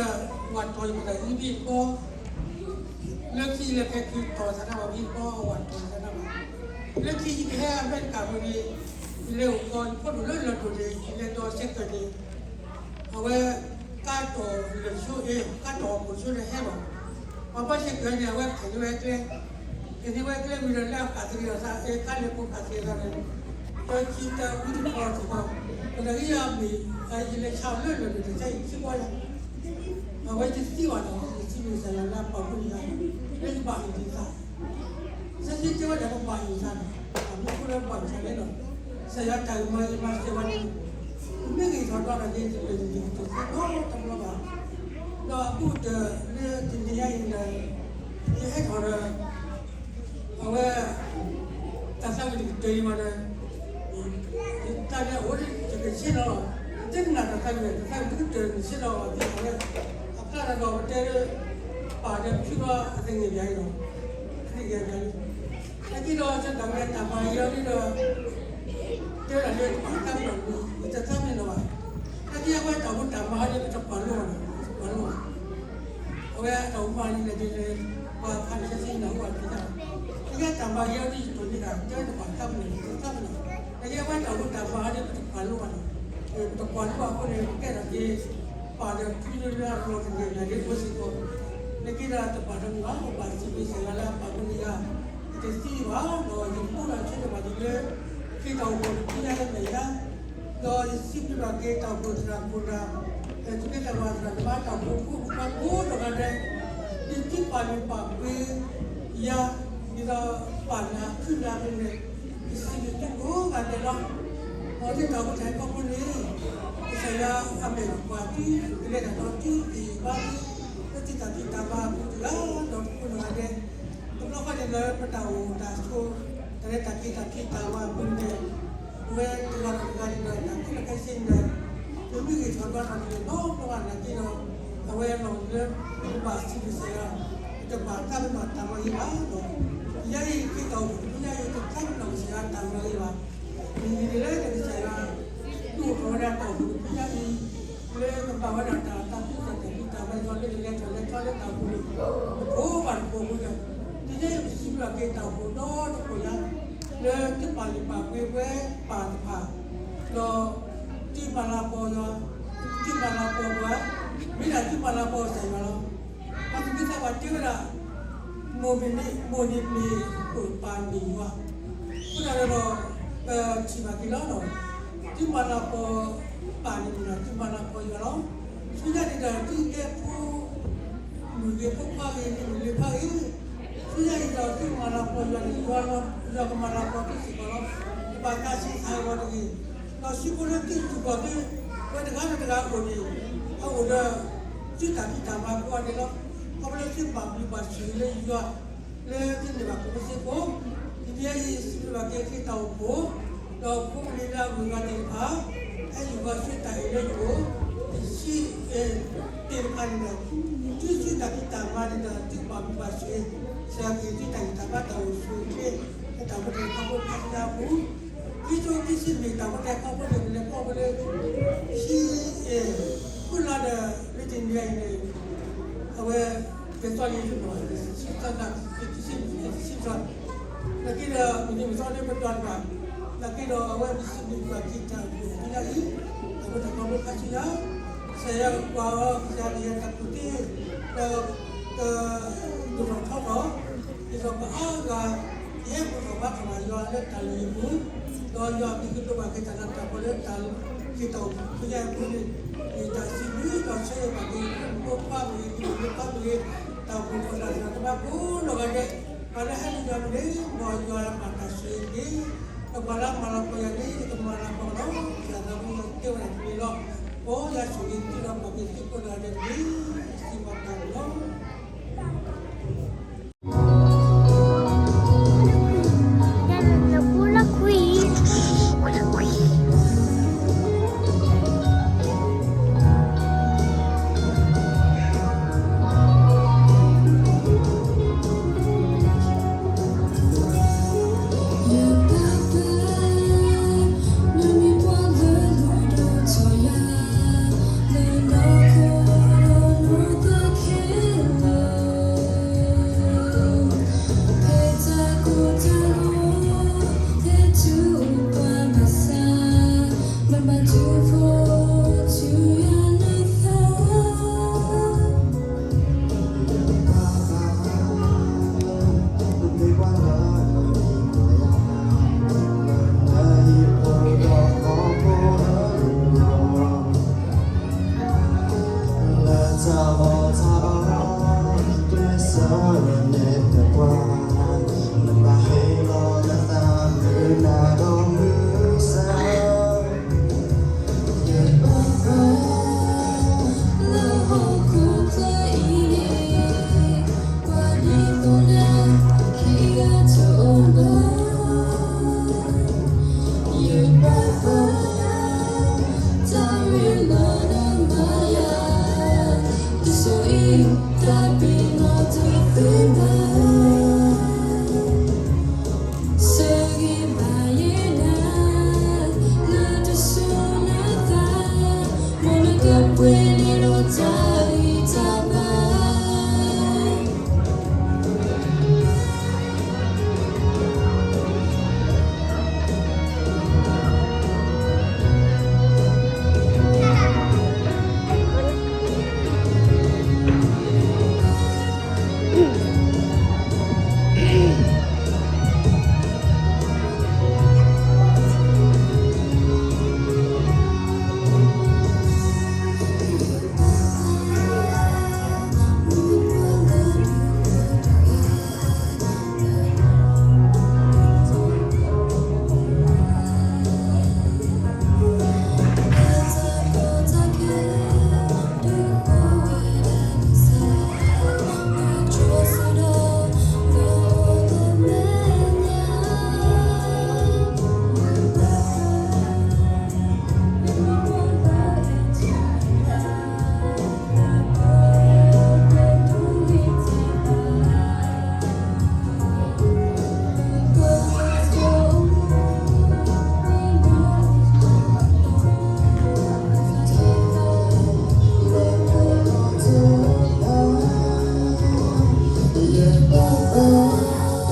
ဝၤတီၢ်ယမတၤအံၤဘ့ၣ်တဘီ, လၢခံယလဲၤဖဲးခုးတီၢ်သးတၢ်ဘၣ်ဘ့ၣ်တဘီ အဝၤတီၢ်သးတၢ်ဘၣ်, လၢခံယကဟဲအမဲရကၤပူၤန့ၣ်, ယလဲၤအိၣ်ကီး ယဖီဒိၣ်လၢလီၢ်ဒိၣ်န့ၣ် ယလဲၤဒီးစဲးကၢၣ်န့ၣ်, အဝဲ ကါတီၢ်လၢာ်ဆိအ့ၣ် ကါတီၢ်အီၣ်ခိၣ်ဆိဒီးဟဲလီၤ. ပှၤဘၣ်စဲးကၢၣ်န့ၣ် အဝဲဖဲးန့ၢ်ဝဲကျဲ, ဖဲးန့ၢ်ဝဲကျဲဝံၤဒီးလၢအဃၣ်သရံးအသး အကါလဲၤဖိဃၣ်သရံးအသးန့ၣ်, ဒီးခံတၢ်ဝံတခီတခီ, ဒီးယၤမ့ၢ် ယလဲၤဆါအီၤလၢလီၢ်ဒိၣ်န့ၣ် တၢ်ဆါအံၤခံဘီယၤ, အဝဲယသံဘၣ်ဒီး ယစံးဘျုးကစၢ်ယွၤလၢအပာ်မူယၤ, လၢယဘၣ်အုၣ်သး ကစၢ်ယွၤတဲဝဲဒၣ်ပဘၣ်အုၣ်သးန့ၣ်, အမ့ၢ်ဃိလၢပဘၣ်အုၣ်သးလဲၣ်ဒီး, ကစၢ်ယွၤတၢ်ဂ့ၢ်မၤယမၤစၢၤဝဲန့ၣ်, မ့ၢ်ဂ့ၤထီၣ်ဒီးန့ၣ် တလၢာ်တလံၤတသ့နီတဘျီဘၣ်. ဒီးအဘူးကတၢၢ်လၢတနံၤညါအံၤဒီး, ယဟဲထီၣ်ဒီး အဝဲ တၢ်သးဝံၣ်တကတၢၢ်အံၤဘၣ်ဒီး, တၢ်န့ၣ်အိၣ်ဒံး ယကဆ့ၣ်နီၤလီၤ, ယတနာ်တၢ်သးဝံၣ် တၢ်သးဝံၣ်တကတၢၢ်န့ၣ်ဆ့ၣ်နီၤလီၤ အဝဲ အဖျါလၢဒီးပတဲလၢ ပၢ်ဒီးဖုဘီအသန့ၣ်ဘၣ်အံၤဒီး, သန့ၣ်ဘၣ်အံၤ, နာ်က့ဒီး စီၤဒၤဝံးအတၢ်မၤဂ့ၤအီၤဒ်ဒီး တဲဝဲဒၣ်လၢတဘၣ်သးပ့ၤနီၣ်န့ၣ် ယတသးပ့ၤနီၣ်ဘၣ်. နာ်က့အဝဲတၢ်အိၣ်မူတၢ်မၤအီၤဒ် ပတကွၢ်လိအီၤန့ၣ် ပတကွၢ်လိအီၤ, အဝဲအတၢ်အိၣ်မူန့ၣ်ဒ်လဲၣ်, ပှၤဖးလံာ်စီဆှံနၢ်ဟူအီၤတက့ၢ်, နာ်က့အတၢ်မၤဂ့ၤအီၤဒ်ယတိၢ်န့ၢ်ဒၣ် တဲတဘၣ်သးပ့ၤနီၣ်န့ၣ် တသးပ့ၤနီၣ်, နာ်က့အဝဲတၢ်အိၣ်မူတၢ်မၤအီၤဒ် ပတကွၢ်လိအီၤန့ၣ်, ပတကွၢ်လိအီၤအဃိန့ၣ် ပကဲထီၣ်က့ၤ ပၢ်ဒီးဖုလၢလၢအလီၢ်တဂ့ၤဘၣ်ဒ်အဃိစ့ၢ်ကီး, နာ်က့ဒီးတဘၣ်ဒီးမုၢ်ဘၣ် ပဘၣ်စံးဘျုးကစၢ်ယွၤလၢအပာ်မူန့ၢ်ယၤ, ယတသံဘၣ်ဒီး ယကအိၣ်ဒီးဆၢထၢၣ်ဘၣ်ဒ်လၢ ခ့တၢ်အိၣ်ဖှိၣ်တဖုညါလၢမဲာ်ညါ, ဒီးယစံးဘျုးဘၣ်က့ၤတၢ်အိၣ်ဖှိၣ်သရၣ်ခိၣ်နၢ်, သုးက့သးဝးသရၣ်သမါ တၢ်အိၣ်ဖှိၣ်ဖိ ပှၤကိးဂၤဒဲး, သုတပာ်လုၢ်ပာ်ပှ့ၤယၤ, ဒ်သိးပာ်နၤခုၣ်နၤန့ၣ်, ယစံးဘျုးသုကိးဂၤဒဲးလီၤ. ဒီးသုတၢ်အိၣ်ဖှိၣ်တၢ်ဟဲခီဖျိန့ၣ်, ကစၢ်ယွၤအမဲာ်ကကွၢ်သု, ကလဲၤတၢ်ဒီးသု, ကဘါသု, လၢသုတၢ်ဖံးတၢ်မၤအပူၤတဂၤဒီးတဂၤဒီးတဂၤဒဲး, တဘျီဃီန့ၣ်လၢပတၢ်အိၣ်တၢ်ဆိး, တၢ်လၢတၢ်က့ၤတၢ်ဖံးတၢ်မၤအပူၤန့ၣ်, ပဝဲတဂၤဒီးတဂၤန့ၣ်ဒီးတၢ်ခဲလၢာ်ခဲဆ့န့ၣ်ဒီး, ပမ့ၢ်ဂ့ၤထီၣ်ဘါထီၣ်န့ၣ် နီတဘျီဘၣ်နာ်က့ဒီး, အဝဲအလီၢ်လၢ ပဘၣ်စံးဘျုးကစၢ်ယွၤ, ပတဘၣ်သးပ့ၤနီၣ်တၢ်မၤဂ့ၤဘၣ်ဒီး, ယဲအံၤခ့တၢ်အိၣ်ဖှိၣ်တဖုညါအံၤ တသးပ့ၤနီၣ်ကစၢ်ယွၤတၢ်မၤဂ့ၤဘၣ်. မ့ၢ်ဒ်လဲၣ်န့ၣ် ကစၢ်ယွၤ ဒုးအိၣ်ထီၣ်ဝဲဒၣ်တၢ်အိၣ်ဖှိၣ်တဖုညါအံၤ, လၢကဘၣ်ဝဲဒၣ်တၢ်သးခုကစီၣ်တၢ်ဖံးတၢ်မၤ လၢကလဲၤထီၣ်လဲၤထီလၢတၢ်အိၣ်ဖှိၣ်န့ၣ်, တကိးဘၣ်တကိးအဃိဒီး, တနံၤအံၤပစံးဘျုးဘၣ်က့ၤတၢ်အိၣ်ဖှိၣ်ဒီတဖုညါ, လၢသုပာ်လုၢ်ပာ်ပှ့ၤပဝဲပၢ်တဖၣ်, ဒီး သုမၤလၤကပီၤယွၤ, သုမၤလၤကပီၤပှၤ, မ့ၢ်ဒၣ်သုမၤလၤကပီၤကစၢ်ယွၤလီၤ. ပှၤသူၣ်က့သးပှၢ်တဲဝဲဒၣ်, မိၢ်မ့ၢ်န့ၣ်, မိၢ်န့ၣ်မ့ၢ်ခိၣ်ပၢ်မ့ၢ်ယွၤ, အဃိသတးဒီး, ပထံၣ်ဘၣ်က့ၤလီၤ, သုမၤလၤကပီၤပၢ်န့ၣ်မ့ၢ်ဒၣ်သုမၤလၤကပီၤယွၤလီၤ. ဆူညါန့ၣ်ဒီးသုကဲဖိ မုၣ်ဂ့ၤဖိခွါဂ့ၤ မုၣ်ဂ့ၤလၢဖးဂ့ၤ, ဆူညါအံၤဒီးသုမၤလၤကပီၤယွၤန့ၣ် ယွၤကမၤလၤကပီၤသုစ့ၢ်ကီးလီၤ. တဘၣ်တၢ်ဆံးဆါအဂီၢ်တဂ့ၤ, ဒီးဆူဖိလၢသုစ့ၢ်ကီးသု, ပဝဲတဂၤဒီးတဂၤအအိၣ်န့ၣ်, အအိၣ်ဒီး သုတၢ်ဖံးတၢ်မၤကိးဂၤဒဲးလီၤ. ခီဖျိလၢသုဘၣ်ဘျုးဘၣ်ဆိၣ်ဂ့ၤလၢယွၤ, လၢသုန့ၢ်ဘၣ်ကိးဆ့ကိး, ဒ်န့ၣ်အံၤ စံးဘျုးဘၣ်က့ၤခ့တၢ်အိၣ်ဖှိၣ်, ဒီးဖိမုၣ်လၢအဂုၤအဂၤသ့ၣ်တဖၣ်, ဟဲယူၢ်ဃီၤဆူတၢ်အဲၣ်လၢယအိၣ်, ယဆံးအဲၣ်သ့ၣ်တဖၣ်န့ၣ်ဒီး, သုဆူတၢ်ဖံးတၢ်မၤန့ၣ်ဒီး သုဘၣ်ဘျုးဘၣ်ဆိၣ်ဂ့ၤ, စှၤက့ၤသုတၢ်ဂံၢ်တၢ်ဘါတၢ်အိၣ်ဆူၣ်အိၣ်ချ့, လၢတၢ်အိၣ်ဖှိၣ်တၢ်ခီဖျိခါဆူညါအပူၤ, ခံကထိခံဆံလွံၢ်တၢ်အိၣ်ဖှိၣ်တၢ်ခီဖျိန့ၣ် ပလဲၤခီဖျိလၢ ဆံးအဲၣ်ဃုလါဒီး လၢတနံၤအံၤန့ၣ်, အဝဲ ကဲသီလံလၢနီၢ် ဆံးသီ, ဆံးသီ, နာ်က့ဒီး မုၢ်နံၤမုၢ်သီလၢပတီၢ်တဖၣ်, နာ်က့ဒီးအဝဲပစံးဘျုးဘၣ်က့ၤတၢ်အိၣ်ဖှိၣ်တဖုညါအံၤ, တၢ်အိၣ်ဖှိၣ်တၢ်ခီဖျိခါဆူညါ, ကစၢ်ယွၤကွၢ်အီၤ ကစၢ်ယွၤကယဲၢ်တၢ်ကူၣ်သ့, ဒီး ဒိၣ်ထီၣ်ထီထီၣ်, ဒ်သိးပှၤအါဂၤ ကဟဲဘူၣ်ထီၣ်ဘါထီၣ်ဘၣ်ယွၤလၢတၢ်လုၢ်ဟံၣ်ပူၤ, ဒီးယွၤအဘျုးကဒိၣ်ဘၣ်က့ၤတၢ်လၤတၢ်ကပီၤလၢတၢ် က့ၤတၢ်အိၣ်ဖှိၣ်ဖိညါအပူၤန့ၣ်, မ့ၢ်တၢ်စံးဘျုးဒီးဆၢဂ့ၤဘၣ်က့ၤ ဖိခွါမ့ၢ်ဂ့ၤ, ဖိခွါမ့ၢ်ဂ့ၤ, တၢ်အိၣ်ဖှိၣ်ဖိတၢ်စၢၤတဘၣ်ကိးနီၢ်ဂၤဒဲး, ပှၤလၢဟဲနုာ်လီၤန့ၣ် မ်ယွၤမၤတၢ်ဆိၣ်ဂ့ၤတက့ၢ်. ဒီးပှၤလၢအမၤလၤကပီၤယၤန့ၣ် ယကမၤလၤကပီၤလီၤ. ယသးသမူယတဲဝဲဒၣ်တမံၤလီၤ. အိၣ်ယၤဆိၣ်ဂ့ၤသုဒီးပှၤက့ၤသုကိးနီၢ်ဂၤဒဲးတက့ၢ်. စံးဘၣ်တၢ်လီၤ. အါကတၢၢ်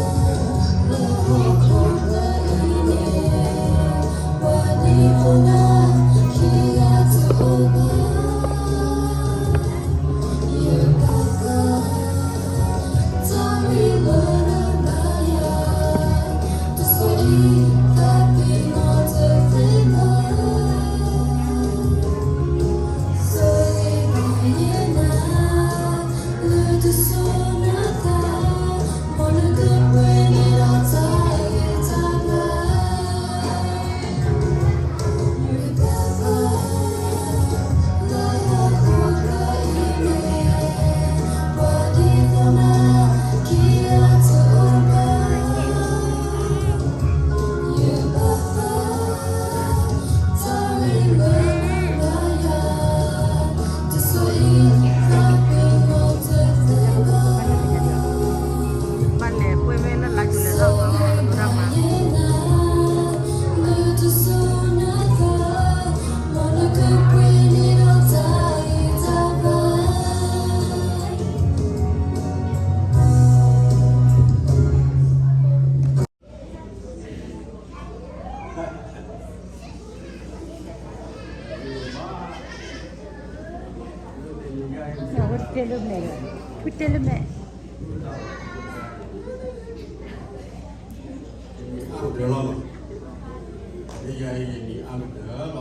လီၤ. လၢယၤအံၤယနံၤအါကတၢၢ်လီၤ.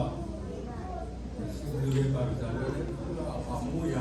အဃိန့ၣ် အဃိန့ၣ်လၢထံတဘၣ်တၢ်လၢ လဲၤပဂ့ၤဘါခဲလၢာ်လီၤ. အဃိသတးန့ၣ် ပဝဲသးပှၢ် ပာ်သးပှၢ်သ့ၣ်တဖၣ်အံၤ ပဒိကနၣ် ကဲထီၣ်က့ၤ ပဂ့ၤဘါကျိၤကတၢၢ်လၢ ပာ်သးပှၢ်သ့ၣ်တဖၣ် လၢပတၢ်စံးဘျုးစံးဖှိၣ်ဘျီအံၤ ပဝဲ ပဂၤဒဲးလီၤ. ပဂၤဒဲးလီၤ ပဂၤ ပလၢ တၢ်ကတိၤတဂၤ ပဂၤဒဲးလီၤ ပလၢ ပလၢ ပလၢ ပလီၤတၢ်လီၤပှဲၤလၢအီၤလီၤ. အဃိန့ၣ် ပလီၤတၢ်လီၤပှဲၤလၢအီၤအဃိန့ၣ် ပခိၣ်ပနၢ်မ့ၢ်ကိးဂၤဒဲးလီၤ တၢ်လၢလီၤဂၤဘၣ် တၢ်တံၢ်အသးဘၣ်လီၤဂၤဂ့ၤ တၢ်ဘျုး ဒီးပဝဲလၢပပာ်ဖှိၣ်ဒီးပသးလၢ ကတီၢ်ဒီးနၣ်ရံၣ်ဝဲ ပစုလီၢ်ပူၤလၢနခီၣ်ထံးမဲာ်ညါ ကိးဒံကိးနီၢ်ဂၤဒဲး, ပမၤကမၣ်ဘၣ်ကစၢ်သးဘိယွၤ ကအိၣ်လၢကျဲအါမံၤအါဂီၢ်အပူၤလီၤ. ပဃ့လၢကစၢ်သးဘိယွၤကပာ်ဒံးပှၤကိးဒံကိးနီၢ်ဂၤဒဲးဒီး တူၢ်လိာ်တၢ်ထုကဖၣ်ကတီၢ်နၣ်ရံၣ်ဝဲအံၤတက့ၢ်. ဒီးပသ့ၣ်နီၣ်ဘၣ်လီၤဆီဒၣ်တၢ်လၢဆၢကတီၢ်ဒီးနၣ်ရံၣ် ပပာ်လုၢ်ဒိၣ်ပှ့ၤဒိၣ်လၢအဆ့ၣ်နီၤလၢပမဲာ်ညါမ့ၢ်ဂ့ၤ, ဟဲထီၣ်တတုၤသ့ၣ်တဖၣ်မ့ၢ်ဂ့ၤ ကစၢ်သးဘိယွၤ ပသ့ၣ်ညါလၢဝဲတၢ်မူတၢ်လဲၤခီဖျိန့ၣ် လဲၤခီဖျိဘၣ်ဝဲဒၣ်တဘျုးနံၣ်တဘျုးလါနံၣ်လါဆံလံ. ကစၢ်သးဘိယွၤ နလဲၤခီဖျိဘၣ်ဂ့ၤဂ့ၤဘၣ်ပဝဲဒၣ် နဒိၣ်နဖိန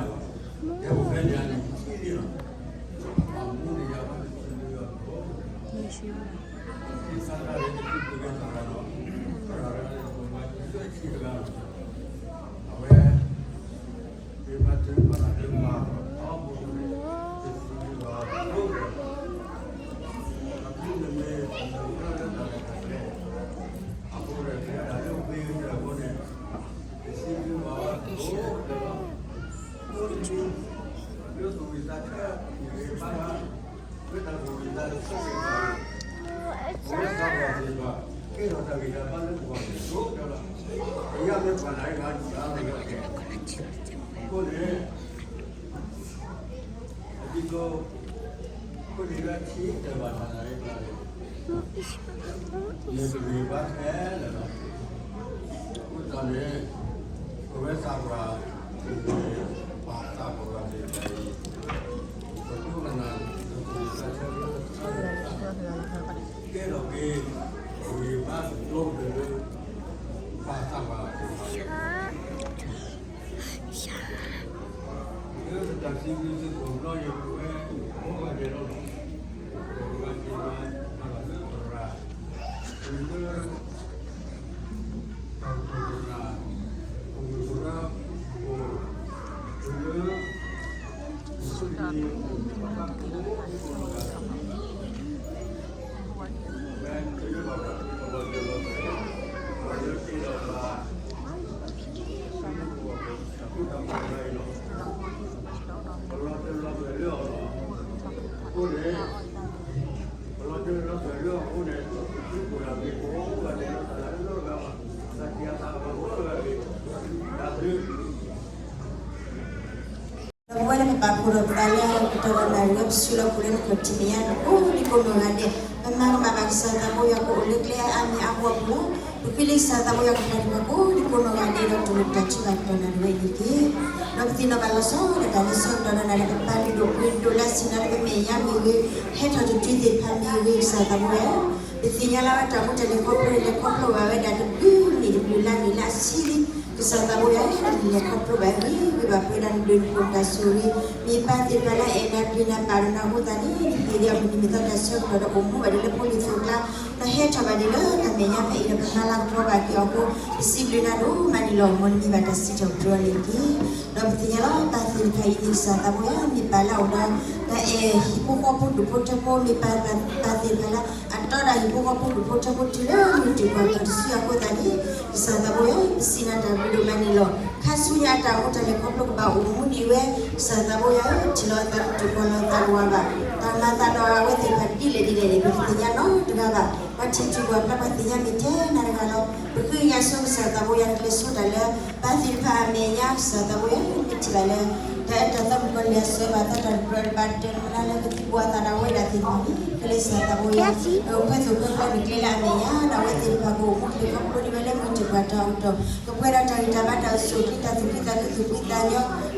တၢ်ဆိၣ်ဂ့ၤ, မ့ၢ်ပၢ်သ့ၣ်တဖၣ်လၢအအဲၣ်နၤပျံၤနၤပာ်ဒိၣ်နၤအဃိသတးန့ၣ် နဟ့ၣ်ဒံးအမုၢ်နံၤမုၢ်သီတၢ်ဆၢကတီၢ်ဒီးအိၣ်မူဘၣ်ဒံးလၢဖိလံၤသုးကျါ, ဒီးဟဲထီၣ်ဘၣ်ဒံးလၢတၢ်မဲာ်ညါဖဲအံၤဒီး ပမၤလၤကပီၤဘၣ်က့ၤအီၤအဃိ ပစံးဘျုးနၤဒိၣ်မးန့ၣ်လီၤ. မ်နမံၤဘၣ်တၢ်စံးထီၣ်ပတြၢၤအီၤန့ၣ်တက့ၢ်. ဒီးပသ့ၣ်ညါလီၤ ပၢ်သ့ၣ်တဖၣ်အံၤန့ၣ် ကစၢ်သးဘိယွၤ မ့ၢ်ပၢ်လၢအအိၣ်ဒီး တၢ်အဲၣ်ဟံၣ်ဖိဃီဖိဒူၣ်ဖိထၢဖိ မ့ၢ်ပၢ်သ့ၣ်တဖၣ်လၢ အတီဒီးဟံၣ်ဖိဃီဖိဒူၣ်ဖိထၢဖိတုၤလၢမုၢ်တ့ၢ်ကွၢ်ကီၢ်တစုအဃိသတးန့ၣ် ကစၢ်သးဘိယွၤ ပစံးနၤတၢ်ဘျုးဒိၣ်မးန့ၣ်လီၤ. ခါဆူညါအတၢ်မူတၢ်လဲၤခီဖျိကဘၣ်အိၣ်မူဒံးဝဲ ကစၢ်သးဘိယွၤ ထံၣ်လီၤအသးတတုၤ ကွၢ်လီၤအသးတဝးဘၣ်, တၢ်မၤသးဒီးအဝဲသ့ၣ်တဖၣ်ဒ်လဲၣ်ဒ်လဲၣ်န့ၣ် ပတသ့ၣ်ညါနီတဂၤဘၣ်. ပှၤထံၣ်တုၤကွၢ်ဖျါပှၤသ့ၣ်ညါမ့ၢ်ထဲနၤတဂၤလီၤ. ပဃ့ကညးဆိကစၢ်သးဘိယွၤ ကျဲၤဆိတၢ်လၢ ပၢ်သ့ၣ်တဖၣ်အမဲာ်ညါ ကစၢ်သးဘိယွၤ မ့ၢ်ထံၣ်ဘၣ်လၢ တၢ်အဲၣ်တၢ်သးမုၣ်ကီၤလံၢ်အစၢၤဘၣ်သး တၢ်တကြၢးတဘၣ်တၢၢ်မနုၤလၢကသံၣ်ဘီအသးဒီးအဝဲဒၣ်သ့ၣ်တဖၣ်န့ၣ် ကစၢ်သးဘိယွၤ ကခွဲးသိၣ်ခွဲးကျၢၤန့ၢ်ကျဲလၢအမဲာ်ညါ ဒီးအဝဲသ့ၣ်တဖၣ်ကအိၣ်မူလဲၤခီဖျိဒံးဝဲလၢမုၢ်တ့ၢ်ကွၢ်တၢ်အကတီၢ် ကပှဲၤဒီးတၢ်ဂံၢ်တၢ်ဘါ တၢ်အိၣ်ဆူၣ်အိၣ်ချ့ တၢ်သူၣ်ဖှံသးညီ သူၣ်ဖှံသးညီ ဒီးက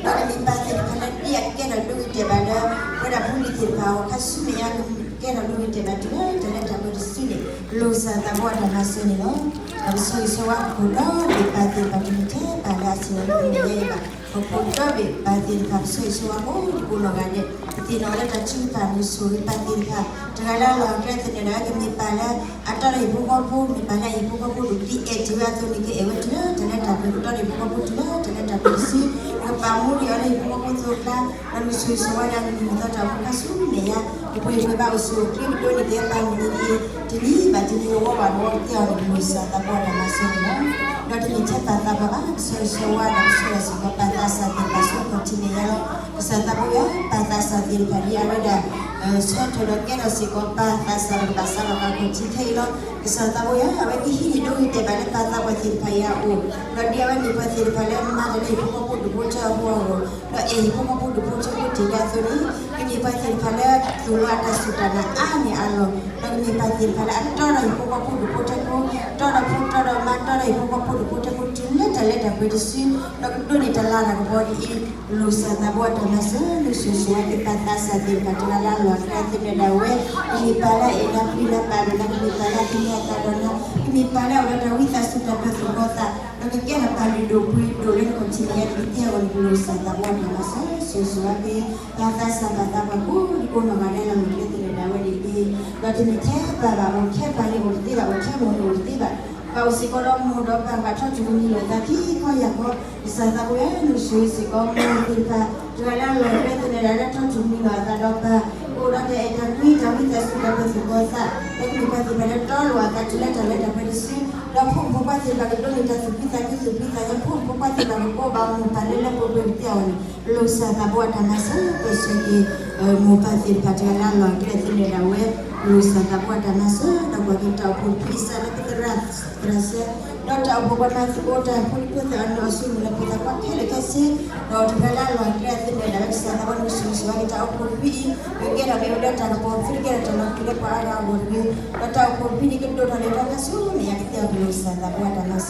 မ့ၢ်ပၢ်သ့ၣ်တဖၣ်လၢဒ်အကကဲထီၣ်ဒိဂ့ၤတဲာ်ဘၣ်လၢ ပဝဲဒၣ်ဖိလံၤသ့ၣ်တဖၣ်အဂီၢ် ခါဆူမဲာ်ညါ ကကဲထီၣ်ဒိဂ့ၤတဲာ်ဘၣ်တုၤလၢတၢ်လၢတၢ်ပှဲၤတစုန့ၣ် လိၣ်ကစၢ်သးဘိအတၢ်မၤစၢၤန့ၣ်လီၤ. ဒီးပဆိၣ်ဂ့ၤဆိၣ်ဝါ ပခိၣ်ဒီဘ့ၣ်ပၢ်သ့ၣ်တဖၣ် တမ့ၢ်ထဲပၢ်လၢအဆ့ၣ်နီၤလၢပမဲာ်ညါအံၤဘၣ်, ပခိၣ်ဒီဘ့ၣ်ပၢ်သ့ၣ်တဖၣ် ပဆိၣ်ဂ့ၤဆိၣ်ဝါကိးဒံကိးနီၢ်ဂၤဒဲး ပသ့ၣ်နီၣ်လၢတၢ်ထုကဖၣ်န့ၣ် ဆိၣ်ဂ့ၤပၢ်သ့ၣ်တဖၣ် တဂၤလၢအလီၢ်အကျဲသနၢၣ်ဒၣ်ဝဲ ကမ့ၢ်ပၢ်လၢ အတီဒီးဟံၣ်ဖိဃီဖိ မ့ၢ်ပၢ်လၢအဟံၣ်ဖိဃီဖိဒိၣ် ဒ်အဲၣ်တ့ၢ်ဝဲအသိးန့ၣ် ကအဲၣ်ဝဲတုၤလၢတၢ်လၢတၢ်ပှဲၤ ကတီဒီးဟံၣ်ဖိဃီဖိ တုၤလၢတၢ်လၢတၢ်ပှဲၤတစု, ကပာ်မူဒံးအီၤလၢဟံၣ်ဖိဃီဖိအကျါ, ဒီးမုၢ်ဆိၣ်ဂ့ၤဆိၣ်ဝါဒၣ် မုၢ်နံၤမုၢ်သီတၢ်အိၣ်မူခါဆူမဲာ်ညါ, ပပှ့ၤပှဲၤဘၣ်အိၣ်ဆူၣ်အိၣ်ချ့ ကဒိးန့ၢ်က့ၤပၢ်မုၢ်နံၤဒ်အံၤ, တနံၤဘၣ်တနံၤ အဝဲဘၣ်ဒီးကဲအီၤန့ၣ် ပလိၣ်ကစၢ်သးဘိအတၢ်မၤစၢၤန့ၣ်လီၤ. ဒီးတမ့ၢ်ထဲပၢ်သးပှၢ်ဘၣ် ပဆိၣ်ဂ့ၤဆိၣ်ဝါဒီး ပဆိၣ်ဂ့ၤစ့ၢ်ကီး ပၢ်သးစၢ်သ့ၣ်တဖၣ်ဆူခီၣ်ထံးမဲာ်ညါလီၤ. ကစၢ်သးဘိယွၤ ပၢ်သးစၢ်သ့ၣ်တဖၣ် ဒ်အဝဲဒၣ် ဆၢထၢၣ်ဒီးကဲထီၣ်စ့ၢ်ကီး ပၢ်သးစၢ်ဒီးကဘၣ်စးထီၣ်ဘၣ်ခီၣ်ထံးခဲအံၤလီၤ. ကစၢ်သးဘိယွၤ အဝဲသ့ၣ်ဟံးန့ၢ်ဒိဂ့ၤတဲာ်ဘၣ်လၢပၢ်သးပှၢ်သ့ၣ်တဖၣ်အံၤအအိၣ်, ဒီးဒ်အဝဲမ့ၢ်ပှၤသ့ၣ်တဖၣ်လၢမၤတၢ်လၢဟံၣ်ဖိဃီဖိဒူၣ်ဖိထၢဖိအဂီၢ်, ဒီးအဲၣ်ဟံၣ်ဖိဃီဖိဒူၣ်ဖိထၢဖိတ့ၢ်လၢအသိးန့ၣ်, ကမ့ၢ်ပှၤသ့ၣ်တဖၣ်လၢ သိၣ်လိအတၢ်စူၢ်တၢ်နာ်အါန့ၢ်အါလီၢ်, ဒီးကမ့ၢ်ပှၤသ့ၣ်တဖၣ်လၢအတီဒီးဟံၣ်ဖိဃီဖိဒူၣ်ဖိထၢဖိ, တီဒီးဖိတီဒီးမါ တီဒီးဟံၣ်ဖိဃီဖိဒူၣ်ဖိထၢဖိ တုၤလၢတၢ်လၢတၢ်ပှဲၤတစု, ဒီးကဒိးန့ၢ်တၢ်လၤတၢ်ကပီၤဒ်အံၤ, လိၣ်ကစၢ်သးဘိအတၢ်မၤစၢၤ လိၣ်ဆိၣ်ဂ့ၤဆိၣ်ဝါက့ၤပၢ်သးစၢ်သ့ၣ်တဖၣ် တဂၤလၢအလီၢ်အကျဲသနၢၣ်ဒၣ်ဝဲ, ကမ့ၢ်ပၢ်လၢအအဲၣ်နၤပျံၤနၤပာ်ဒိၣ်နၤ ကမ့ၢ်ပၢ်လၢအသန့ၤအသးဒီးနၤ, ကမ့ၢ်ပၢ်လၢအအိၣ်ဒီးတၢ်ဝံသးစူၤတၢ်ပၢၤသူၣ်ဘီသး, ဒီး ကကဲထီၣ်တၢ်လုၢ်ဒိၣ်ပှ့ၤဒိၣ်လၢနခီၣ်ထံးမဲာ်ညါ နကသ့အဂီၢ်န့ၣ် ပလိၣ်စၢ်သးဘိတၢ်မၤစၢၤ ဆိၣ်ဂ့ၤဆိၣ်ဝါက့ၤ ပှၤသးစၢ်ဘၣ်သးပှၢ်ကိးဒံကိးနီၢ်ဂၤဒဲးလၢ လီၢ်ကျဲသ့ၣ်န့ၣ်ဒၣ်ဝဲန့ၣ်တက့ၢ်. ဒီးတမ့ၢ်ထဲပၢ်ဘၣ် အိၣ်ထဲပၢ်န့ၣ်အိၣ်တသ့ဘၣ် အိၣ်ထဲမိၢ်န့ၣ်အိၣ်တသ့ဘၣ် ဘၣ်အိၣ်စ့ၢ်ကီးဒီးမိၢ်ဒီးပၢ် ဘၣ်ထီၣ်ထူၣ်ကမံၤလိာ်သးခံခီယၢ်ခီ ကစၢ်သးဘိယွၤ နကဆိၣ်ဂ့ၤစ့ၢ်ကီးမိၢ်သ့ၣ်တဖၣ် တဂၤလၢလီၢ်ကျဲသ့ၣ်န့ၣ်ဒၣ်လၢထီၣ်ထူၣ်ကမံၤလိာ်အသးဒီးပၢ် ကအိၣ်ဒီးတၢ်အဲၣ်တၢ်ကွံ တၢ်ဝံသးစူၤ တၢ်ပၢၢ်ဆၢသး ဒီးကမ့ၢ်ပှၤသ့ၣ်တဖၣ်လၢတီလိာ်အသးတုၤလၢတၢ်လၢတၢ်ပှဲၤတစု ဒီးဖိမုၣ်ဖိခွါသ့ၣ်တဖၣ် ကဒိးန့ၢ်တၢ်သူၣ်ဖှံသးညီ သူၣ်ဖှံသးညီ ဖိမုၣ်ဖိခွါသ့ၣ်တဖၣ် ကကိးဘၣ်မိၢ်ပၢ်လၢလၢပှဲၤပှဲၤကသ့အဂီၢ်န့ၣ် ပလိၣ်စၢ်သးဘိတၢ်မၤစၢၤ ပၢၢ်ဆၢက့ၤ မိၢ်ပၢ်သ့ၣ်တဖၣ် တဂၤလၢလီၢ်ကျဲသ့ၣ်န့ၣ်ဒၣ်ဝဲ ပလိၣ်စၢ်သးဘိတၢ်မၤစၢၤ ဒီးကွၢ်က့ၤတၢ်အိၣ်ဖှိၣ်ဖံးစးလၢပသရၣ်သရၣ်စၢၤ ဒီးတၢ်အိၣ်ဖှိၣ်ပှၤမၤသကိးတၢ်ဖိဒံဖိသၣ်အီၤန့ၣ် အီၤဆူမုၢ်လၢပသးပှၢ်ခဲလၢာ်ခဲဆ့ ဒီးတဂၤလၢလီၢ်ကျဲသ့ၣ်န့ၣ်ဒၣ်ဝဲ ကစၢ်သးဘိန့ၣ် ဆိၣ်ဂ့ၤဆိၣ်ဝါက့ၤတၢ်အိၣ်ဖှိၣ်ဖံးအံၤ ကကဲထီၣ်က့ၤဝဲလၢတၢ်ကပီၤ ဖုတကဲထီၣ်တၢ်လီၤဃံၤလၢပှၤအါဂၤအဂီၢ်တဂ့ၤ ဒီးတၢ်အိၣ်ဖှိၣ်ဖံးန့ၣ် ကဒိၣ်ထီၣ်လၢတၢ်ကဆူမဲာ်ညါကသ့အီၤ ပလိၣ်စၢ်သးဘိတၢ်မၤစၢၤ ဒီ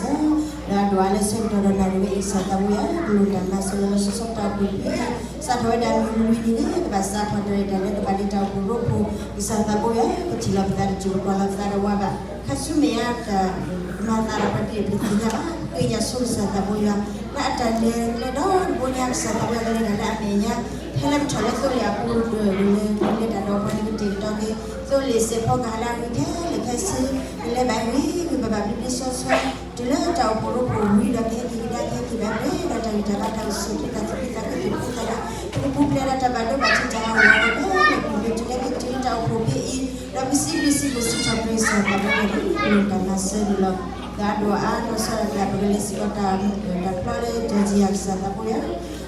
းအဒိၣ်အါလၢဆၢကတီၢ်ဒီးနၣ်ရံၣ်ဝဲအံၤ ကစၢ်သးဘိယွၤ ပလိၣ်တၢ်မၤစၢၤလီၤလီၤဆီဆီ တၢ်အိၣ်ဖှိၣ်ဖံးအံၤ စးထီၣ်ဝဲဒၣ်မုၢ်လွံၢ်နံၤန့ၣ် ကဘၣ်စးထီၣ်တၢ်ရဲၣ်တၢ်ကျဲၤ ကဘၣ်ဒ်တၢ်အိၣ်ဖှိၣ်ရိဖှိၣ် ကစၢ်သးဘိယွၤ ပထံၣ်လီၤပသးတစူၢ် ပကွၢ်လီၤပသးတဝးဘၣ် ခါဆူမဲာ်ညါတၢ်မၤသးဒီးပှၤတ့ၢ်ပသ့ၣ်ညါဘၣ် ဃ့ညါဆိကစၢ်သးဘိယွၤ လၢအတၢ်လဲၤကျဲဒီတဘိညါ ကစၢ်သးဘိယွၤ ကလဲၤတၢ်လၢအမဲာ်ညါ ဖဲလၢပထီၣ်လၢသိလ့ၣ်အပူၤဒီး လဲၤတၢ်ဒီးပှၤန့ၣ် ကတဲာ်ကတီၤက့ၤ သိလ့ၣ်စဲးဖီကဟးလၢအဂ့ၤခဲလၢာ်ခဲဆ့ ကလဲၤဘၣ်ဂ့ၤဂ့ၤဘၣ်ဘၣ် ဘျ့ဘျ့ဆှီဆှီ တုၤလၢတၢ်အိၣ်ဖှိၣ်ရိဖှိၣ်ဝံၤဒီး ကဟဲက့ၤကဒါကဟဲက့ၤဘၣ် ပှဲၤဒီးတၢ်ဂံၢ်တၢ်ဘါ တၢ်အိၣ်ဆူၣ်အိၣ်ချ့ တၢ်သူၣ်ဖှံသးညီ ကပူၤဖျဲးဒီးတၢ်ဘၣ်ဒိဘၣ်ထံး တၢ်ဟးဂီၤဒီး ပှဲၤဒီးပူၤဖျဲးတုၤလၢကတုၤလၢတၢ်အိၣ်ဖှိၣ်ဖံးအံၤ ဒီးကစံးဘျုးစံးဖှိၣ်စံးထီၣ်ပတြၢၤကစၢ်သးဘိယွၤ ပလိၣ်တၢ်မၤစၢၤန့ၣ်လီၤ. ဒီးအဒိၣ်အါ လီၤဆီဒၣ်တၢ် ပကလဲၤစ့ၢ်ကီးတၢ်မုၢ်တၢ်ဖျီလၢတၢ်ယံၤ ကစၢ်သးဘိယွၤ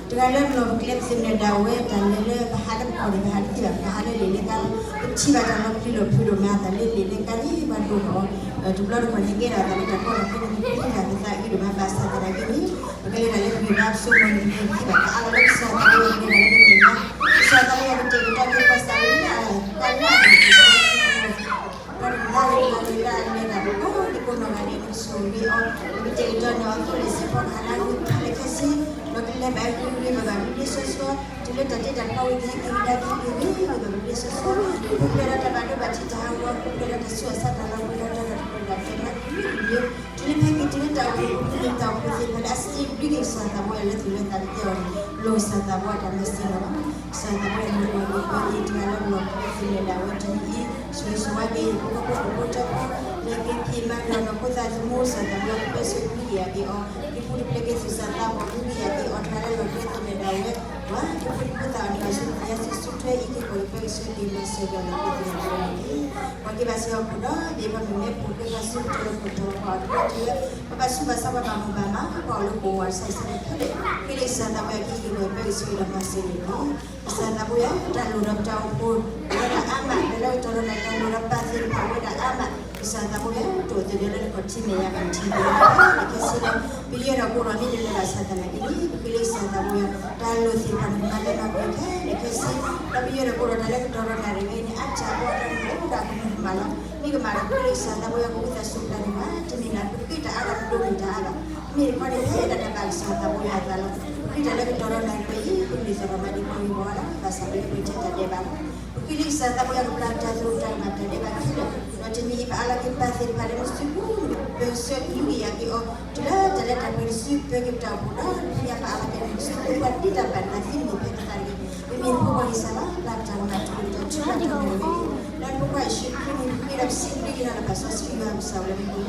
တဂၤလၢလီၢ်ပကျဲပသ့ၣ်န့ၣ်ဒၣ်ဝဲ တၢ်လဲၤလၢပဟးလၢပခီၣ်န့ၣ် ပဟးတသ့ဘၣ် ပဟးလၢလ့ၣ်လၢကါလီၤ ပထံၣ်ဘၣ်တၢ်လီၤပျံၤလီၤဖုးဒိၣ်မး တၢ်လၢလ့ၣ်လၢကါန့ၣ် ပှၤဒိၣ်ထီၣ်အီၤ တဘျီတခီၣ်န့ၣ် ကဲထီၣ်အသးလၢတၢ်ကီတၢ်ခဲန့ၣ် ပသးအုးဒိၣ်မး ဘၣ်ဆၣ်သနာ်က့န့ၣ် ပကလဲၤတၢ်လၢပဂံၢ်ဘါပစိကမီၤန့ၣ် ပကသံဘၣ် ပအါလီၤလၢကစၢ်သးဘိယွၤ ပလဲၤတၢ်လၢပမဲာ်ညါ ကစၢ်သးဘိယွၤ ကတဲာ်ကတီၤက့ၤပှၤစၢ်လၢ ကါလၢ ပှၤတဂၤဂၤလၢအလဲၤတၢ် ပကိးဒံကိးနီၢ်ဂၤဒဲး နကဆိၣ်ဂ့ၤအီၤ နကတဲာ်ကတီၤန့ၢ်အီၤ သိလ့ၣ်စဲးဖီကဟးလၢအဂ့ၤခဲလၢာ်ခဲဆ့ ဒီးကလဲၤဘၣ်ဂ့ၤဂ့ၤဘၣ်ဘၣ် ဘျ့ဘျ့ဆှီဆှီ တုၤလၢတၢ်တ့တၢ်ဖျီဝံၤ ကဟဲက့ၤကဒါကဟဲက့ၤဂ့ၤဂ့ၤဘၣ်ဘၣ် ဘျ့ဘျ့ဆှီဆှီ ပူၤဖျဲးဒီးတၢ်ဘၣ်ဒိဘၣ်ထံး တၢ်ဟးဂီၤ ပူၤဖျဲးဒီးတၢ်ဆူးတၢ်ဆါ တၢ်လီၤဘှံးလီၤတီၤ တၢ်တပၢၤတၢ်ပြး မၤကမံးကမံး တုၤလၢဖဲက့ၤတုၤလၢတၢ်အိၣ်ဖှိၣ် ပူၤဖျဲးတၢ်အိၣ်ဖှိၣ်သ့ၣ်တဖၣ်လၢအစံးဘျုးက့ၤကစၢ်သးဘိယွၤလၢသူၣ်လၢသးကသ့အီၤန့ၣ် လိၣ်ကစၢ်သးဘိယွၤတၢ်မၤစၢၤန့ၣ်လီၤ. ကစၢ်သးဘိယွၤ မ့ၢ်ပှၤမ့ၢ်ပှၤန့ၣ် တဂၤလၢလီၢ်ခံသ့ၣ်န့ၣ်ဒၣ်ဝဲတနံၤအံၤ ဆိၣ်ဂ့ၤဆိၣ်ဝါက့ၤ ဖိဖိဖိဖိထၢဖိ လၢက့ၤဖံးမၤဒီးနီၢ်ဖိသးသမူ ကစၢ်သးဘိယွၤ ကပၢဆှၢကဟုကယာ်က့ၤအီၤ က့ၤပူၤတဖျဲးက့ၤသူၣ်စၢ်သးဘီၣ် ကဟုကယာ်က့ၤအီၤ တဂၤလၢလီၢ်ကျဲသ့ၣ်န့ၣ်ဒၣ်ဝဲ ပှၤက့ၤပူၤတဖျဲးသးအီၤန့ၣ် အီၤဆူယါဆံဆူထွဲအံၤ က့ၤကီၢ်ကပၢကဆှၢက့ၤမၤစၢၤက့ၤအီၤလီၤ ပှၤက့ၤဘၣ်စ့ၢ်ကီးခိၣ်ဒီဘ့ၣ် ပှၤမ့ၢ်မဲဖိးကျဲ ပှၤစူၢ်က့ၤကီၢ်ကီၢ် ပှၤအီၤတဖျၢၣ်တုၤလၢ ပှၤဘၣ်ဆူးဘၣ်ဆါ ပှၤဘၣ်မူဘၣ်မၤ ပှၤအိၣ်လၢကဝီၤတၢ်ဆါဆါတဖျၢၣ်လၢ က့ၤလၢကစၢ်သးဘိယွၤ က့ၤကီၢ်ကပၢကဆှၢက့ၤဒီးမၤစၢၤန့ၣ်လီၤ. ကစၢ်သးဘိယွၤ တၢ်လိၣ်ဒီးပတၢ်အိၣ်ဖှိၣ် အဝဲဒၣ်အါမး လၢလၢကတီၢ်ဒီးနၤ တၢ်လိၣ်ဒီးပၢ်သ့ၣ်တဖၣ် အဝဲဒၣ်အါမး ကစၢ်သးဘိယွၤ တအိၣ်သဒၢလၢနခီၣ်ထံးမဲာ်ညါ ပထံၣ်ဘၣ်လၢခဲဆ့လီၤ ပယဲၢ်ဒီးကအိၣ်ဒီးမ့ၢ်တလၢဘၣ်ဆၣ်သနာ်က့န့ၣ် ပဃ့လၢကစၢ်သးဘိယွၤ တၢ်လိၣ်သ့ၣ်တဖၣ်န့ၣ် မၤလၢမၤပှဲၤခဲလၢာ်ခဲဆ့ ဒီးပယဲၢ်ဒီးကအိၣ်ဒီးတၢ်လၢကတီၢ်ဒီးနၤတဂ့ၤန့ၣ် အါတၢ်ဘီတၢ်မုၢ်အိၣ်ဒၣ်ကမူၣ်ကမၣ်လီၤ မ့ၢ်ကမၣ်ဒီး ပဃ့လၢကစၢ်သးဘိယွၤ ကဝံသးစူၤပျၢ်န့ၢ်ပှၤ တမ့ၢ်လၢပဃ့တၢ်အါဘၣ် ပဒိးန့ၢ်တၢ်အါဘၣ် မ့ၢ်တခီန့ၣ် ဖဲဒၣ်တၢ်ဘၣ်ကစၢ်သးဘိယွၤအသးလီၤ ပဃ့တၢ်လၢကတီၢ်ဒီးနၤတဂ့ၤအံၤ ပမ့ၢ်သရၣ်မၤဒံးပှၤဂ့ၢ်ဝီလီၤ ဘၣ်ဆၣ်ပတပှဲၤထဲတၢ်ဒဲးဘးလီၤ ပဃ့လၢကစၢ်သးဘိယွၤ ကပျၢ်တၢ်သရူးတၢ်ကမၣ်တၢ်ဒဲးဘးခဲလၢာ် ဒီးတနံၤအံၤ ပအၢၣ်လီၤက့ၤပၢ်သ့ၣ်တဖၣ်လၢနစုပူၤ ပၢဆှၢကဟုကယာ်က့ၤအီၤ တုၤလၢတၢ်လၢတၢ်ပှဲၤတစု ပၢက့ၤပတၢ်အိၣ်ဖှိၣ်ဒီး ပညါပအၢၣ်လီၤက့ၤနစုပူၤ ပှၤဒ်တၢ်ဘၣ်နၤသ့န့ၣ်ဖဲကသးတဂ့ၤ ပမ့ၢ်ဖိခွါဂ့ၤစၢ်လီၤ ပျၢ်တၢ်ကမၣ်တၢ်ကတီၢ်ထူတၢ်တီၢ်န့ၣ်တဂ့ၤ လၢဖိခွါယ့ၣ်ၡူးခရံာ်န့ၣ် ပဃ့ဒီးပစံးဘျုးက့ၤနၤလီၤ ဘၣ်စီဆှံယွၤပကစၢ်လၢမူခိၣ်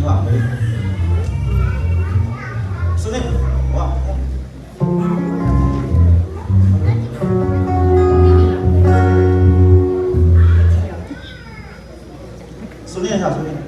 စိန့ၣ်, စိန့ၣ်, စိန့ၣ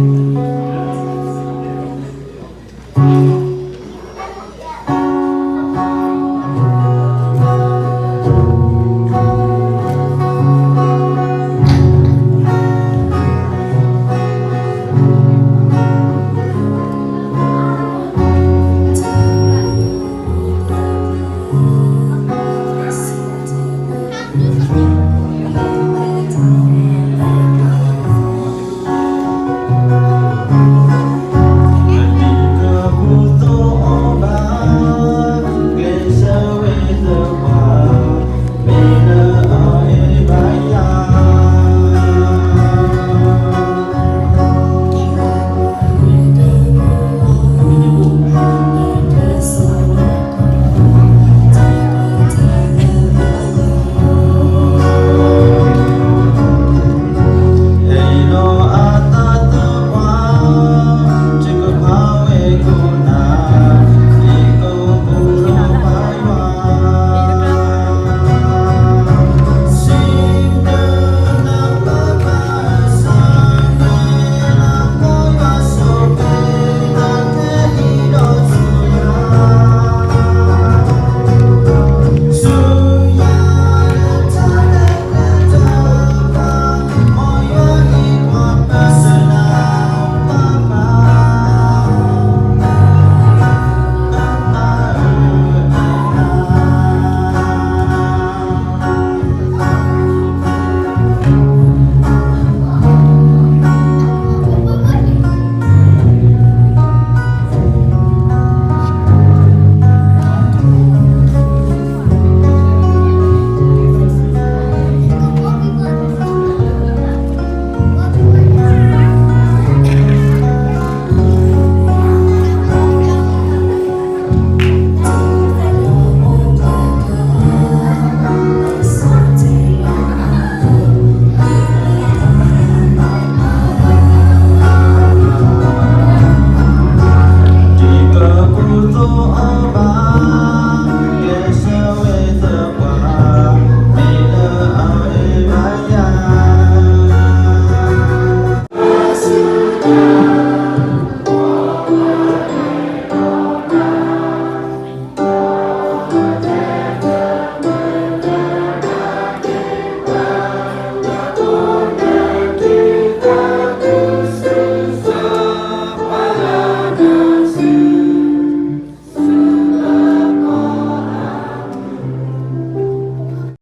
်.